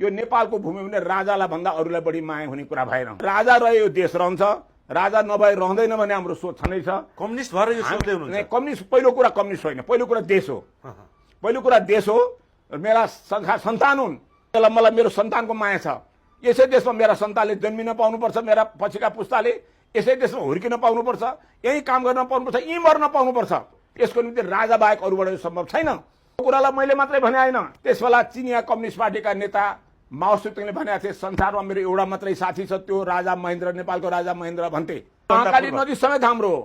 यो नेपालको भूमि भने राजालाई भन्दा अरूलाई बढी माया हुने कुरा भएन। राजा रहे यो देश रहन्छ, राजा नभए रहँदैन भन्ने हाम्रो सोच छँदैछ। कम्युनिस्ट भएर यो सोच्दै हुनुहुन्छ? कम्युनिस्ट पहिलो कुरा कम्युनिस्ट होइन, पहिलो कुरा देश हो। पहिलो कुरा देश हो। मेरा सन्तान हुन्, मलाई मेरो सन्तानको माया छ। यसै देशमा मेरा सन्तानले जन्मिन पाउनुपर्छ, मेरा पछिका पुस्ताले यसै देशमा हुर्किन पाउनुपर्छ, यही काम गर्न पाउनुपर्छ, यहीँ मर्न पाउनुपर्छ। यसको निम्ति राजा बाहेक अरूबाट यो सम्भव छैन। यो कुरालाई मैले मात्रै भने होइन, त्यसबेला चिनिया कम्युनिस्ट पार्टीका नेता माओ सेतुङले भनेका थिए संसारमा मेरो एउटा मात्रै साथी छ, त्यो राजा महेन्द्र, नेपालको राजा महेन्द्र भन्थे। महाकाली नदी समेत हाम्रो हो।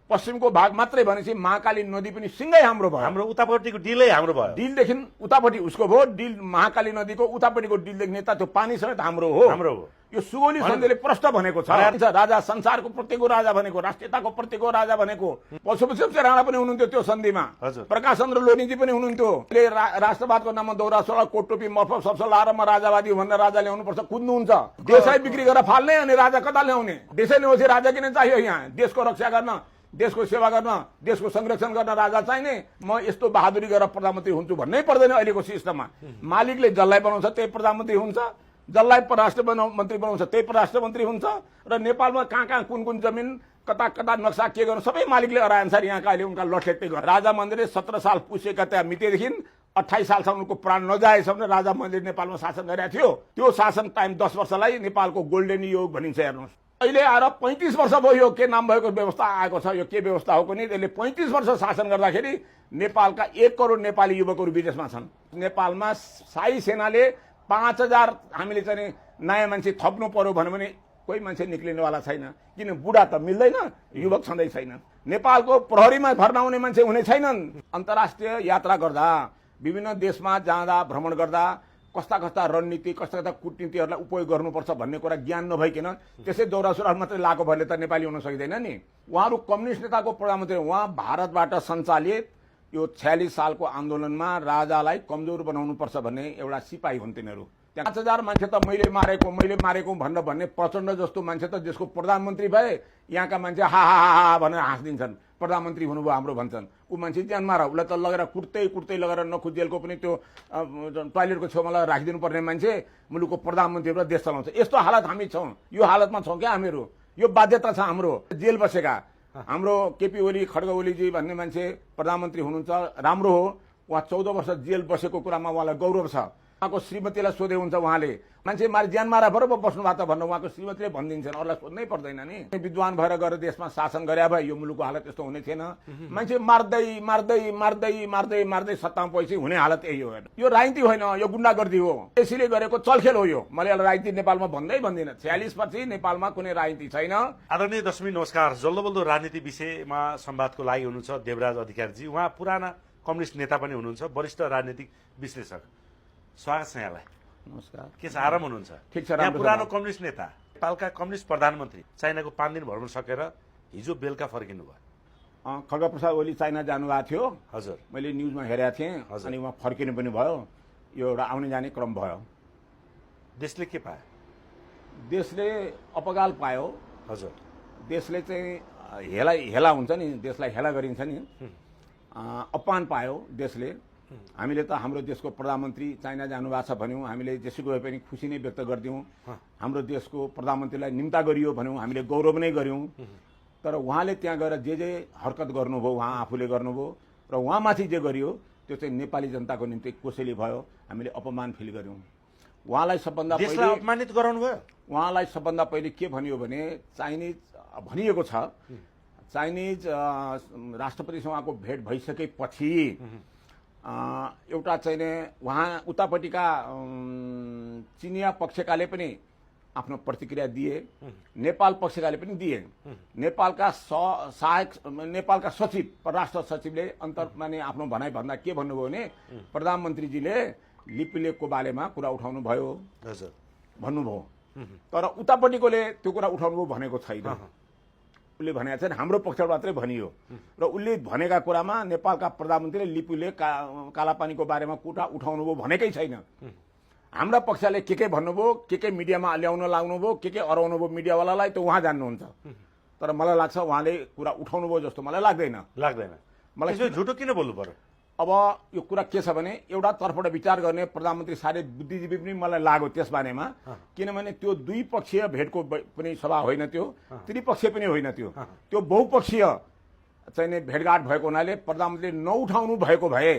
पश्चिमको भाग मात्रै भनेपछि महाकाली नदी पनि सिंगै हाम्रो भयो। हाम्रो उतापट्टिको डिलै हाम्रो भयो। डिलदेखि उतापट्टि उसको भयो, डिल महाकाली नदीको उतापट्टिको डिलदेखि नेता त्यो पानी समेत हाम्रो हो। हाम्रो हो। यो सुगौली सन्धिले प्रश्न भनेको छ। राजा संसारको प्रत्येकको राजा भनेको, राष्ट्रियताको प्रत्येकको राजा भनेको पशुपति राणा पनि हुनुहुन्थ्यो त्यो सन्धिमा। प्रकाश चन्द्र लोनीजी पनि हुनुहुन्थ्यो। राष्ट्रवादको नाममा दौरा सोला कोटटोपी मफत सब लाएर म राजावादी भनेर राजा ल्याउनुपर्छ, कुद्नुहुन्छ। देशै बिक्री गरेर फाल्ने अनि राजा कता ल्याउने? देशै नहोस् राजा किन चाहियो? यहाँ देशको रक्षा गर्न, देशको सेवा गर्न, देशको संरक्षण गर्न राजा चाहिने। म यस्तो बहादुरी गरेर प्रधानमन्त्री हुन्छु भन्नै पर्दैन। अहिलेको सिस्टममा मालिकले जसलाई बनाउँछ त्यही प्रधानमन्त्री हुन्छ, जसलाई परराष्ट्र मन्त्री बनाउँछ त्यही परराष्ट्र मन्त्री हुन्छ। र नेपालमा कहाँ कहाँ कुन कुन जमिन कता कता नक्सा के गर्नु सबै मालिकले अनुसार यहाँका अहिले उनका लठेट्टै गर्छ। राजा मन्दिरले 17 साल पुसेका त्यहाँ मितेदेखि 28 सालसम्म उनको प्राण नजाएसम्म राजा मन्दिर नेपालमा शासन गरेका थियो। त्यो शासन टाइम 10 वर्षलाई नेपालको गोल्डन युग भनिन्छ। हेर्नुहोस् अहिले आएर 35 वर्ष भयो यो के नाम भएको व्यवस्था आएको छ, यो के व्यवस्था हो कुनै। यसले 35 वर्ष शासन गर्दाखेरि नेपालका 1 करोड नेपाली युवकहरू विदेशमा छन्। नेपालमा शाही सेनाले 5000 हामीले चाहिँ नयाँ मान्छे थप्नु पर्यो भन्यो भने कोही मान्छे निक्लिनेवाला छैन, किन बुढा त मिल्दैन, युवक छँदै छैन। नेपालको प्रहरीमा भर्ना हुने मान्छे हुने छैनन्। अन्तर्राष्ट्रिय यात्रा गर्दा, विभिन्न देशमा जाँदा, भ्रमण गर्दा कस्ता कस्ता रणनीति, कस्ता कस्ता कूटनीतिहरूलाई उपयोग गर्नुपर्छ भन्ने कुरा ज्ञान नभइकन त्यसै दौरासुरुवाल मात्रै लाएको भएले त नेपाली हुन सकिँदैन नि। उहाँहरू कम्युनिस्ट नेताको प्रधानमन्त्री, उहाँ भारतबाट सञ्चालित यो 46 सालको आन्दोलनमा राजालाई कमजोर बनाउनुपर्छ भन्ने एउटा सिपाही हुन् तिनीहरू। 5000 मान्छे त मैले मारेको भनेर भन्ने प्रचण्ड जस्तो मान्छे त देशको प्रधानमन्त्री भए यहाँका मान्छे हा हा हा भनेर हाँसिदिन्छन्। प्रधानमन्त्री हुनुभयो हाम्रो भन्छन्। ऊ मान्छे ज्यान मारा, उसलाई त लगेर कुट्दै लगेर नखुजेलको पनि त्यो टोयलेटको छेउमा लगेर राखिदिनु पर्ने मान्छे मुलुकको प्रधानमन्त्री र देश चलाउँछ। यस्तो हालत हामी छौँ, यो हालतमा छौँ क्या हामीहरू। यो बाध्यता छ हाम्रो। जेल बसेका हाम्रो केपी ओली, खड्ग ओलीजी भन्ने मान्छे प्रधानमन्त्री हुनुहुन्छ, राम्रो हो। उहाँ 14 वर्ष जेल बसेको कुरामा उहाँलाई गौरव छ। उहाँको श्रीमतीलाई सोधे हुन्छ, उहाँले मान्छे मारे ज्यान मारा भएर बस्नु भएको त भनेर उहाँको श्रीमतीले भनिदिन्छन्, अरूलाई सोध्नै पर्दैन नि। विद्वान भएर गएर देशमा शासन गरे भए यो मुलुकको हालत यस्तो हुने थिएन। मान्छे मार्दै मार्दै मार्दै मार्दै मार्दै सत्तामा पैसा हुने हालत यही हो। यो राजनीति होइन, यो गुण्डागर्दी हो। त्यसैले गरेको चलखेल हो यो। मैले राजनीति नेपालमा भन्दिनँ। 46 पछि नेपालमा कुनै राजनीति छैन। आदरणीय दशमी नमस्कार। जल्दोबल्दो राजनीति विषयमा संवादको लागि हुनुहुन्छ देवराज अधिकारीजी। उहाँ पुराना कम्युनिस्ट नेता पनि हुनुहुन्छ, वरिष्ठ राजनीतिक विश्लेषक। स्वागत छ यहाँलाई। नमस्कार। के छ, आराम हुनुहुन्छ? ठिक छ। यहाँ पुरानो कम्युनिस्ट नेता, नेपालका कम्युनिस्ट प्रधानमन्त्री चाइनाको 5 दिन भ्रमण सकेर हिजो बेलुका फर्किनु भयो। खड्गप्रसाद ओली चाइना जानुभएको थियो। हजुर, मैले न्युजमा हेरेको थिएँ। अनि उहाँ फर्किनु पनि भयो। यो एउटा आउने जाने क्रम भयो। देशले के पायो? देशले अपगाल पायो। हजुर, देशले चाहिँ हेला हुन्छ नि, देशलाई हेला गरिन्छ नि, अपमान पायो देशले। हामीले त हाम्रो देशको प्रधानमन्त्री चाइना जानुभएको छ भन्यौँ, हामीले जेसुकै भए पनि खुसी नै व्यक्त गरिदियौँ। हाम्रो देशको प्रधानमन्त्रीलाई निम्ता गरियो भन्यौँ, हामीले गौरव नै गऱ्यौँ। तर उहाँले त्यहाँ गएर जे हरकत गर्नुभयो उहाँ आफूले गर्नुभयो र उहाँमाथि जे गरियो त्यो चाहिँ नेपाली जनताको निम्ति कोसेली भयो। हामीले अपमान फिल गऱ्यौँ। उहाँलाई सबभन्दा पहिले अपमानित गराउनु भयो। उहाँलाई सबभन्दा पहिले के भनियो भने चाइनिज भनिएको छ, चाइनिज राष्ट्रपतिसँग उहाँको भेट भइसकेपछि एउटा चाहिँ उहाँ उतापट्टिका चिनिया पक्षकाले पनि आफ्नो प्रतिक्रिया दिए, नेपाल पक्षकाले पनि दिए। नेपालका नेपालका सचिव, परराष्ट्र सचिवले माने आफ्नो भनाइ भन्दा के भन्नुभयो भने प्रधानमन्त्रीजीले लिपुलेखको बारेमा कुरा उठाउनु भयो भन्नुभयो। तर उतापट्टिकोले त्यो कुरा उठाउनु भनेको छैन। उसले भनेको छैन, हाम्रो पक्षबाट मात्रै भनियो। र उसले भनेका कुरामा नेपालका प्रधानमन्त्रीले लिपुले कालापानीको बारेमा कुरा उठाउनु भयो भनेकै छैन। हाम्रा पक्षले के भन्नुभयो, के मिडियामा ल्याउन लाग्नुभयो, के अराउनु भयो मिडियावालालाई त उहाँ जान्नुहुन्छ। तर मलाई लाग्छ उहाँले कुरा उठाउनु भयो जस्तो मलाई लाग्दैन। मलाई झुटो किन बोल्नु पर्यो? अब यो कुरा के छ भने एउटा तर्फबाट विचार गर्ने प्रधानमन्त्री साह्रै बुद्धिजीवी पनि मलाई लाग्यो त्यस बारेमा, किनभने त्यो द्विपक्षीय भेटको पनि सभा होइन, त्यो त्रिपक्षीय पनि होइन, त्यो बहुपक्षीय चाहिँ नि भेटघाट भएको हुनाले प्रधानमन्त्रीले नउठाउनु भएको भए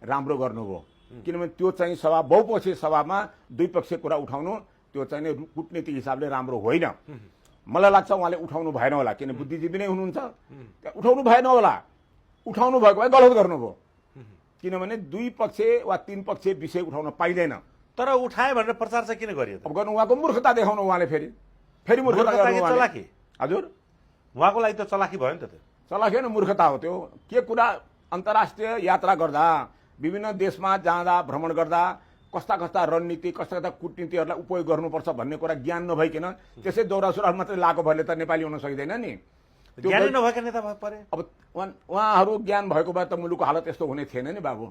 राम्रो गर्नुभयो। किनभने त्यो चाहिँ सभा बहुपक्षीय सभामा द्विपक्षीय कुरा उठाउनु त्यो चाहिँ नि कूटनीतिक हिसाबले राम्रो होइन। मलाई लाग्छ उहाँले उठाउनु भएन होला, किन बुद्धिजीवी नै हुनुहुन्छ, उठाउनु भएन होला। उठाउनु भएको भए गलत गर्नुभयो, किनभने द्विपक्षीय वा तीन पक्षीय विषय उठाउन पाइँदैन। तर उठाए भनेर प्रचार चाहिँ किन गरियो? अब गर्नु उहाँको मूर्खता देखाउनु, उहाँले फेरि मूर्खता गर्नु। चलाकी हजुर, उहाँको लागि त चलाकी भयो नि त। त्यो चलाकी होइन, मूर्खता हो त्यो। के कुरा अन्तर्राष्ट्रिय यात्रा गर्दा, विभिन्न देशमा जाँदा, भ्रमण गर्दा कस्ता कस्ता रणनीति, कस्ता कस्ता कूटनीतिहरूलाई उपयोग गर्नुपर्छ भन्ने कुरा ज्ञान नभइकन त्यसै दौरा सुरुवाल मात्रै लाएको भएले त नेपाली हुन सकिँदैन नि। ज्ञानै नभएका नेता परे। अब उहाँहरू ज्ञान भएको भए त मुलुकको हालत यस्तो हुने थिएन नि बाबु,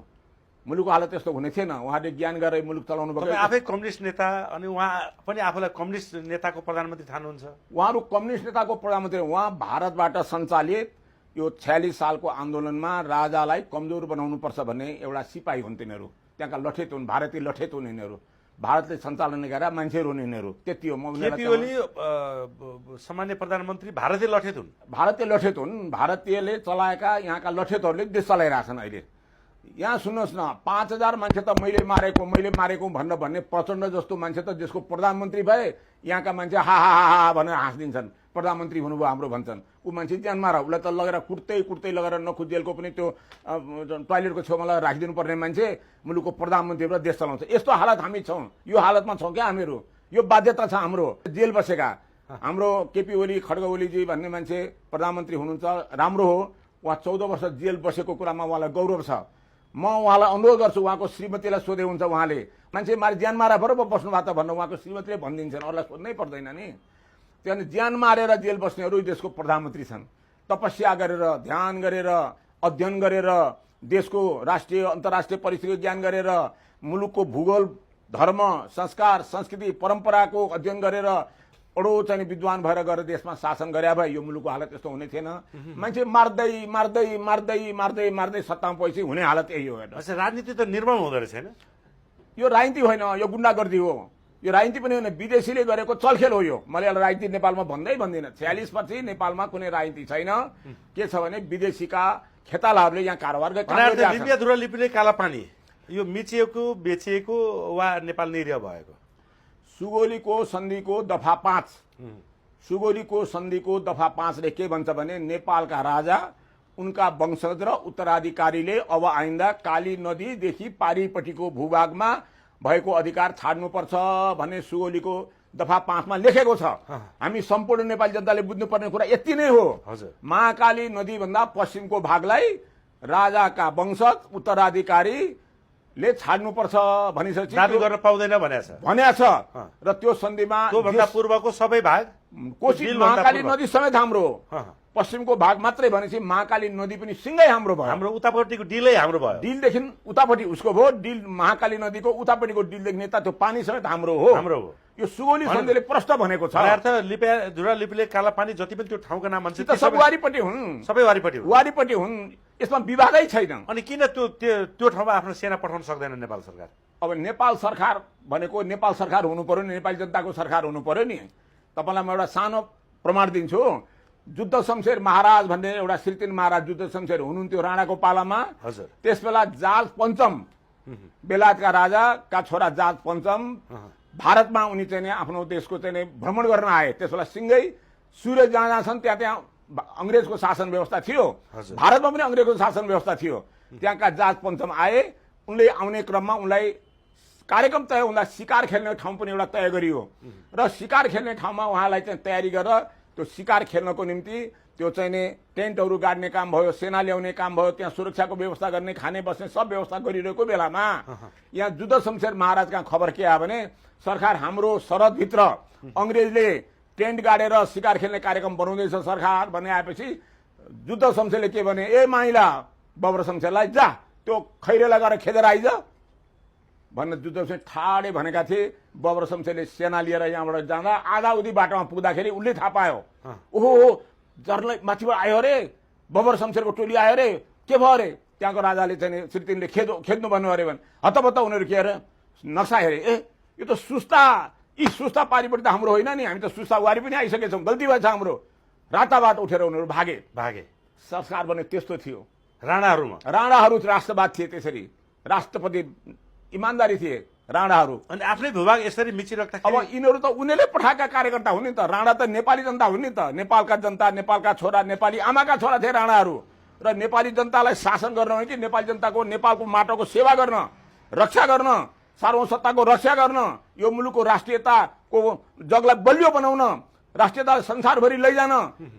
मुलुकको हालत यस्तो हुने थिएन। उहाँले ज्ञान गरेर मुलुक चलाउनु भएको। आफै कम्युनिस्ट नेता अनि उहाँ पनि आफूलाई कम्युनिस्ट नेताको प्रधानमन्त्री ठान्नुहुन्छ। उहाँहरू कम्युनिस्ट नेताको प्रधानमन्त्री, उहाँ भारतबाट सञ्चालित यो 46 सालको आन्दोलनमा राजालाई कमजोर बनाउनुपर्छ भन्ने एउटा सिपाही हुन् तिनीहरू। त्यहाँका लठेत हुन्, भारतीय लठेत हुन् यिनीहरू, भारतले सञ्चालन गरेर मान्छेहरू हुन् यिनीहरू, त्यति हो। केपी ओली सामान्य प्रधानमन्त्री भारतीय लठेत हुन्, भारतीय लठेत हुन्। भारतीयले चलाएका यहाँका लठेतहरूले देश चलाइरहेछन् अहिले। यहाँ सुन्नुहोस् न, 5000 मान्छे त मैले मारेको भन्ने प्रचण्ड जस्तो मान्छे त देशको प्रधानमन्त्री भए यहाँका मान्छे हा हा हा हा भनेर हाँसिदिन्छन्। प्रधानमन्त्री हुनुभयो हाम्रो भन्छन्। ऊ मान्छे ज्यान मार, उसलाई त लगेर कुट्दै लगेर नखु जेलको पनि त्यो टोयलेटको छेउमा लगेर राखिदिनु पर्ने मान्छे मुलुकको प्रधानमन्त्री भएर देश चलाउँछ। यस्तो हालत हामी छौँ, यो हालतमा छौँ क्या हामीहरू। यो बाध्यता छ हाम्रो। जेल बसेका हाम्रो केपी ओली, खड्ग ओलीजी भन्ने मान्छे प्रधानमन्त्री हुनुहुन्छ, राम्रो हो। उहाँ 14 वर्ष जेल बसेको कुरामा उहाँलाई गौरव छ। म उहाँलाई अनुरोध गर्छु, उहाँको श्रीमतीलाई सोधे हुन्छ, उहाँले मान्छे मारे ज्यान मारा भएर बस्नु भएको त भन्नु उहाँको श्रीमतीले भनिदिन्छन्, अरूलाई सोध्नै पर्दैन नि। त्यहाँदेखि ज्यान मारेर जेल बस्नेहरू देशको प्रधानमन्त्री छन्। तपस्या गरेर, ध्यान गरेर, अध्ययन गरेर, देशको राष्ट्रिय अन्तर्राष्ट्रिय परिस्थितिको ज्ञान गरेर, मुलुकको भूगोल, धर्म, संस्कार, संस्कृति, परम्पराको अध्ययन गरेर अडो चाहिँ विद्वान भएर गएर देशमा शासन गरे भए यो मुलुकको हालत यस्तो हुने थिएन। मान्छे मार्दै सत्तामा पैसा हुने हालत यही हो। राजनीति त निर्मम हुँदो रहेछ हैन? यो राजनीति होइन, यो गुण्डागर्दी हो। यो राजनीति पनि होइन, विदेशीले गरेको चलखेल हो यो। मैले राजनीति नेपालमा भन्दिनँ। 46 पछि नेपालमा कुनै राजनीति छैन। के छ भने विदेशीका खेतालाहरूले यहाँ कारोबार लिपिले काला पानी यो मिचिएको, बेचिएको वा नेपाल निर्भर भएको। सुगोलीको सन्धिको दफा 5, सुगोलीको सन्धिको दफा 5 ले के भन्छ भने नेपालका राजा, उनका वंशज र उत्तराधिकारीले अब आइन्दा काली नदीदेखि पारिपट्टिको भूभागमा भएको अधिकार छाड्नुपर्छ भन्ने सुगोलीको दफा 5 मा लेखेको छ। हामी सम्पूर्ण नेपाली जनताले बुझ्नुपर्ने कुरा यति नै हो। महाकाली नदी भन्दा पश्चिमको भागलाई राजाका वंशज उत्तराधिकारीले छाड्नुपर्छ भनिसकेपछि दाबी गर्न पाउँदैन भनेको छ। र त्यो सन्धिमा त्योभन्दा पूर्वको सबै भाग कोशी महाकाली नदी समेत हाम्रो, पश्चिमको भाग मात्रै भनेपछि महाकाली नदी पनि सिंगै हाम्रो भयो। हाम्रो उतापट्टिको डिलै हाम्रो भयो। डिलदेखि उतापट्टि उसको भयो। डिल महाकाली नदीको उतापट्टिको डिलदेखि नेता त्यो पानी समेत हाम्रो हो। यो सुगोली सन्धिले प्रश्न भनेको छ। अर्थ जुरा लिपिले काला पानी जति पनि त्यो ठाउँका नाम भन्छ सब वारिपट्टि हुन्, सबै वारिपट्टि हुन्। यसमा विवादै छैन। अनि किन त्यो ठाउँमा आफ्नो सेना पठाउन सक्दैन नेपाल सरकार? अब नेपाल सरकार भनेको नेपाल सरकार हुनु पर्यो नि, नेपाली जनताको सरकार हुनु पर्यो नि। तपाईँलाई म एउटा सानो प्रमाण दिन्छु। जुद्ध शमशेर महाराज भन्ने एउटा श्रीतिन महाराज जुद्ध शमशेर हुनुहुन्थ्यो राणाको पालामा। त्यसबेला जार्ज पञ्चम, बेलायतका राजाका छोरा जार्ज पञ्चम भारतमा उनी चाहिँ आफ्नो देशको चाहिँ भ्रमण गर्न आए। त्यसबेला सिंगै सूर्य जहाँ छन् त्यहाँ अंग्रेजको शासन व्यवस्था थियो। भारतमा पनि अंग्रेजको शासन व्यवस्था थियो। त्यहाँका जार्ज पञ्चम आए। उनले आउने क्रममा उनलाई कार्यक्रम तय हुँदा शिकार खेल्ने ठाउँ पनि एउटा तय गरियो र शिकार खेल्ने ठाउँमा उहाँलाई चाहिँ तयारी गरेर त्यो शिकार खेल्नको निम्ति त्यो चाहिँ नि टेन्टहरू गाड्ने काम भयो, सेना ल्याउने काम भयो, त्यहाँ सुरक्षाको व्यवस्था गर्ने, खाने बस्ने सब व्यवस्था गरिरहेको बेलामा यहाँ जुद्ध शमशेर महाराजका खबर के आयो भने सरकार हाम्रो सरहदभित्र अंग्रेजले टेन्ट गाडेर शिकार खेल्ने कार्यक्रम बनाउँदैछ सरकार भन्ने आएपछि जुद्ध शमशेरले के भने, ए माइला बबर शमशेरलाई जा त्यो खैरेलाई गएर खेदेर आइज भनेर जुद्ध शमशेर ठाडे भनेका थिए। बबर शमशेरले सेना लिएर यहाँबाट जाँदा आधा उधी बाटोमा पुग्दाखेरि उसले थाहा पायो, ओहो जर्नल माथिबाट आयो अरे, बबर शमशेरको टोली आयो अरे, के भयो अरे? त्यहाँको राजाले चाहिँ श्री तिनले खेद्नु भन्नु अरे भने हतपत्त उनीहरू के अरे नक्सा हेरे यो त सुस्ता पारिपट्टि त हाम्रो होइन नि, हामी त सुस्ता वारी पनि आइसकेछौँ, गल्ती भएछ हाम्रो। राताबाट उठेर उनीहरू भागे। संस्कार भने त्यस्तो थियो। राणाहरू राष्ट्रवाद थिए, त्यसरी राष्ट्रपति इमान्दारी थिए राणाहरू। अनि आफ्नै भूभाग यसरी मिचिराख्दा अब यिनीहरू त उनीहरूले पठाएका कार्यकर्ता हुन् नि त। राणा त नेपाली जनता हुन् नि त, नेपालका जनता, नेपालका छोरा, नेपाली आमाका छोरा थिए राणाहरू। र नेपाली जनतालाई शासन गर्न हो कि नेपाली जनताको नेपालको माटोको सेवा गर्न, रक्षा गर्न, सार्वभौमसत्ताको रक्षा गर्न, यो मुलुकको राष्ट्रियताको जगलाई बलियो बनाउन, राष्ट्रियतालाई संसारभरि लैजान,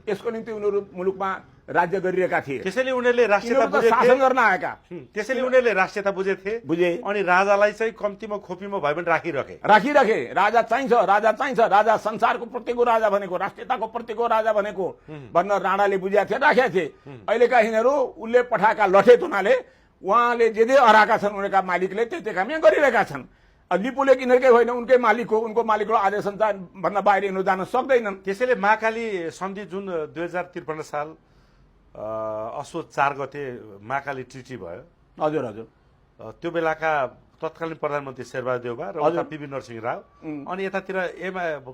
यसको निम्ति उनीहरू मुलुकमा राज्य गरिरहेका थिए। त्यसैले उनीहरूले राष्ट्रियता शासन गर्न आएका, त्यसैले उनीहरूले राष्ट्रियता बुझे अनि राजालाई चाहिँ कम्तीमा खोपीमा भए पनि राखिराखे। राजा चाहिन्छ, राजा संसारको प्रत्येकको राजा भनेको, राष्ट्रियताको प्रत्येकको राजा भनेको भन्न राणाले बुझेका थिए, राखेका थिए। अहिलेका यिनीहरू उसले पठाएका लठे तुनाले उहाँले जे हराएका छन् उनीहरूका मालिकले त्यही काम यहाँ गरिरहेका छन्। लिपुले यिनीहरूकै होइन, उनकै मालिक हो, उनको मालिकको आदेश अनुसार भन्दा बाहिर यिनीहरू जान सक्दैनन्। त्यसैले महाकाली सन्धि जुन 2053 साल असोज 4 गते महाकाली ट्रिटी भयो। हजुर। त्यो बेलाका तत्कालीन प्रधानमन्त्री शेरबहादुर देउबा र उता पीवी नरसिंह राव अनि यतातिर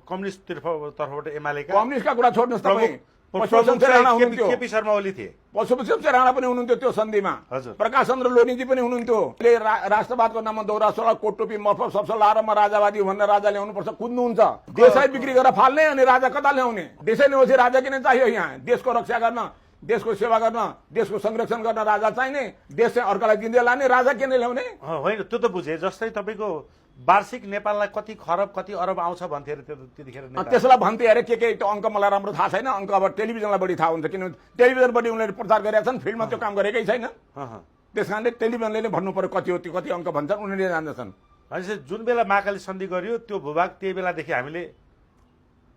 कम्युनिस्ट तर्फबाट एमालेका कम्युनिस्टका कुरा छोड्नुहोस् तपाईँ, केपी शर्मा ओली थिए, पशुपति राणा पनि हुनुहुन्थ्यो त्यो सन्धिमा, प्रकाश चन्द्र लोनीजी पनि हुनुहुन्थ्यो। राष्ट्रवादको नाममा दौरा सोला कोटटोपी मफलर सब लाएर म राजावादी भनेर राजा ल्याउनुपर्छ कुद्नुहुन्छ। देशै बिक्री गरेर फाल्ने अनि राजा कता ल्याउने? देशै नहोस् राजा किन चाहियो? यहाँ देशको रक्षा गर्न, देशको सेवा गर्न, देशको संरक्षण गर्न राजा चाहिने, देश चाहिँ अर्कालाई दिँदै लाने, राजा किन ल्याउने? होइन, त्यो त बुझे। जस्तै तपाईँको वार्षिक नेपाललाई कति खरब कति अरब आउँछ भन्थे अरे त्यतिखेर, त्यसलाई भन्थे अरे के त्यो अङ्क मलाई राम्रो थाहा छैन। अङ्क अब टेलिभिजनलाई बढी थाहा हुन्छ, किनभने टेलिभिजनबाट उनीहरूले प्रचार गरेका छन्, फिल्डमा त्यो काम गरेकै छैन। त्यस कारणले टेलिभिजनले नै भन्नु पर्यो कति हो, त्यो कति अङ्क भन्छन्, उनीहरूले जान्दछन्। भनेपछि जुन बेला महाकाली सन्धि गरियो त्यो भूभाग त्यही बेलादेखि हामीले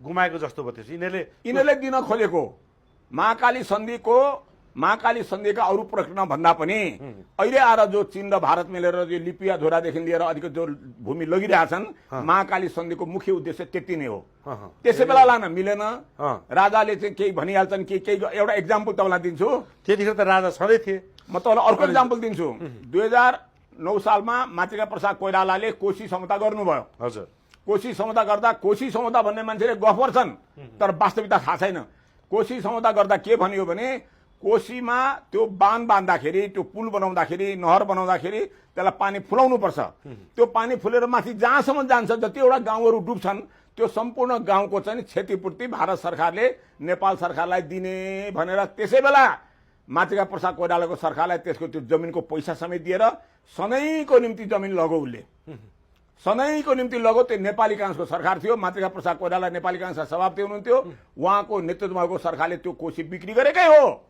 गुमाएको जस्तो भयो। यिनीहरूले दिन खोलेको महाकाली सन्धिका अरू प्रकरण भन्दा पनि अहिले आएर जो चीन र भारत मिलेर जो लिपिया धोरादेखि लिएर अधिक जो भूमि लगिरहेछन्, महाकाली सन्धिको मुख्य उद्देश्य त्यति नै हो। त्यसै बेला लान मिलेन, राजाले चाहिँ केही भनिहाल्छन् कि केही। एउटा इक्जाम्पल तपाईँलाई दिन्छु, त्यतिखेर त राजा छँदै थिए। म तपाईँलाई अर्को इक्जाम्पल दिन्छु। 2009 सालमा मातृका प्रसाद कोइरालाले कोशी समझौता गर्नुभयो। हजुर, कोशी समझौता गर्दा, कोशी समझौता भन्ने मान्छेले गफ गर्छन् तर वास्तविकता थाहा छैन। कोशी समझौता गर्दा के भनियो भने कोशीमा त्यो बाँध बाँध्दाखेरि, त्यो पुल बनाउँदाखेरि, नहर बनाउँदाखेरि त्यसलाई पानी फुलाउनु पर्छ। त्यो पानी फुलेर माथि जहाँसम्म जान्छ, जतिवटा गाउँहरू डुब्छन् त्यो सम्पूर्ण गाउँको चाहिँ क्षतिपूर्ति भारत सरकारले नेपाल सरकारलाई दिने भनेर त्यसै बेला मातृका प्रसाद कोइरालाको सरकारलाई त्यसको त्यो जमिनको पैसा समेत दिएर सधैँको निम्ति जमिन लगो। उसले सधैँको निम्ति लगो। त्यो नेपाली काङ्ग्रेसको सरकार थियो, मातृका प्रसाद कोइराला नेपाली काङ्ग्रेसका सभापति हुनुहुन्थ्यो। उहाँको नेतृत्वमा भएको सरकारले त्यो कोशी बिक्री गरेकै हो।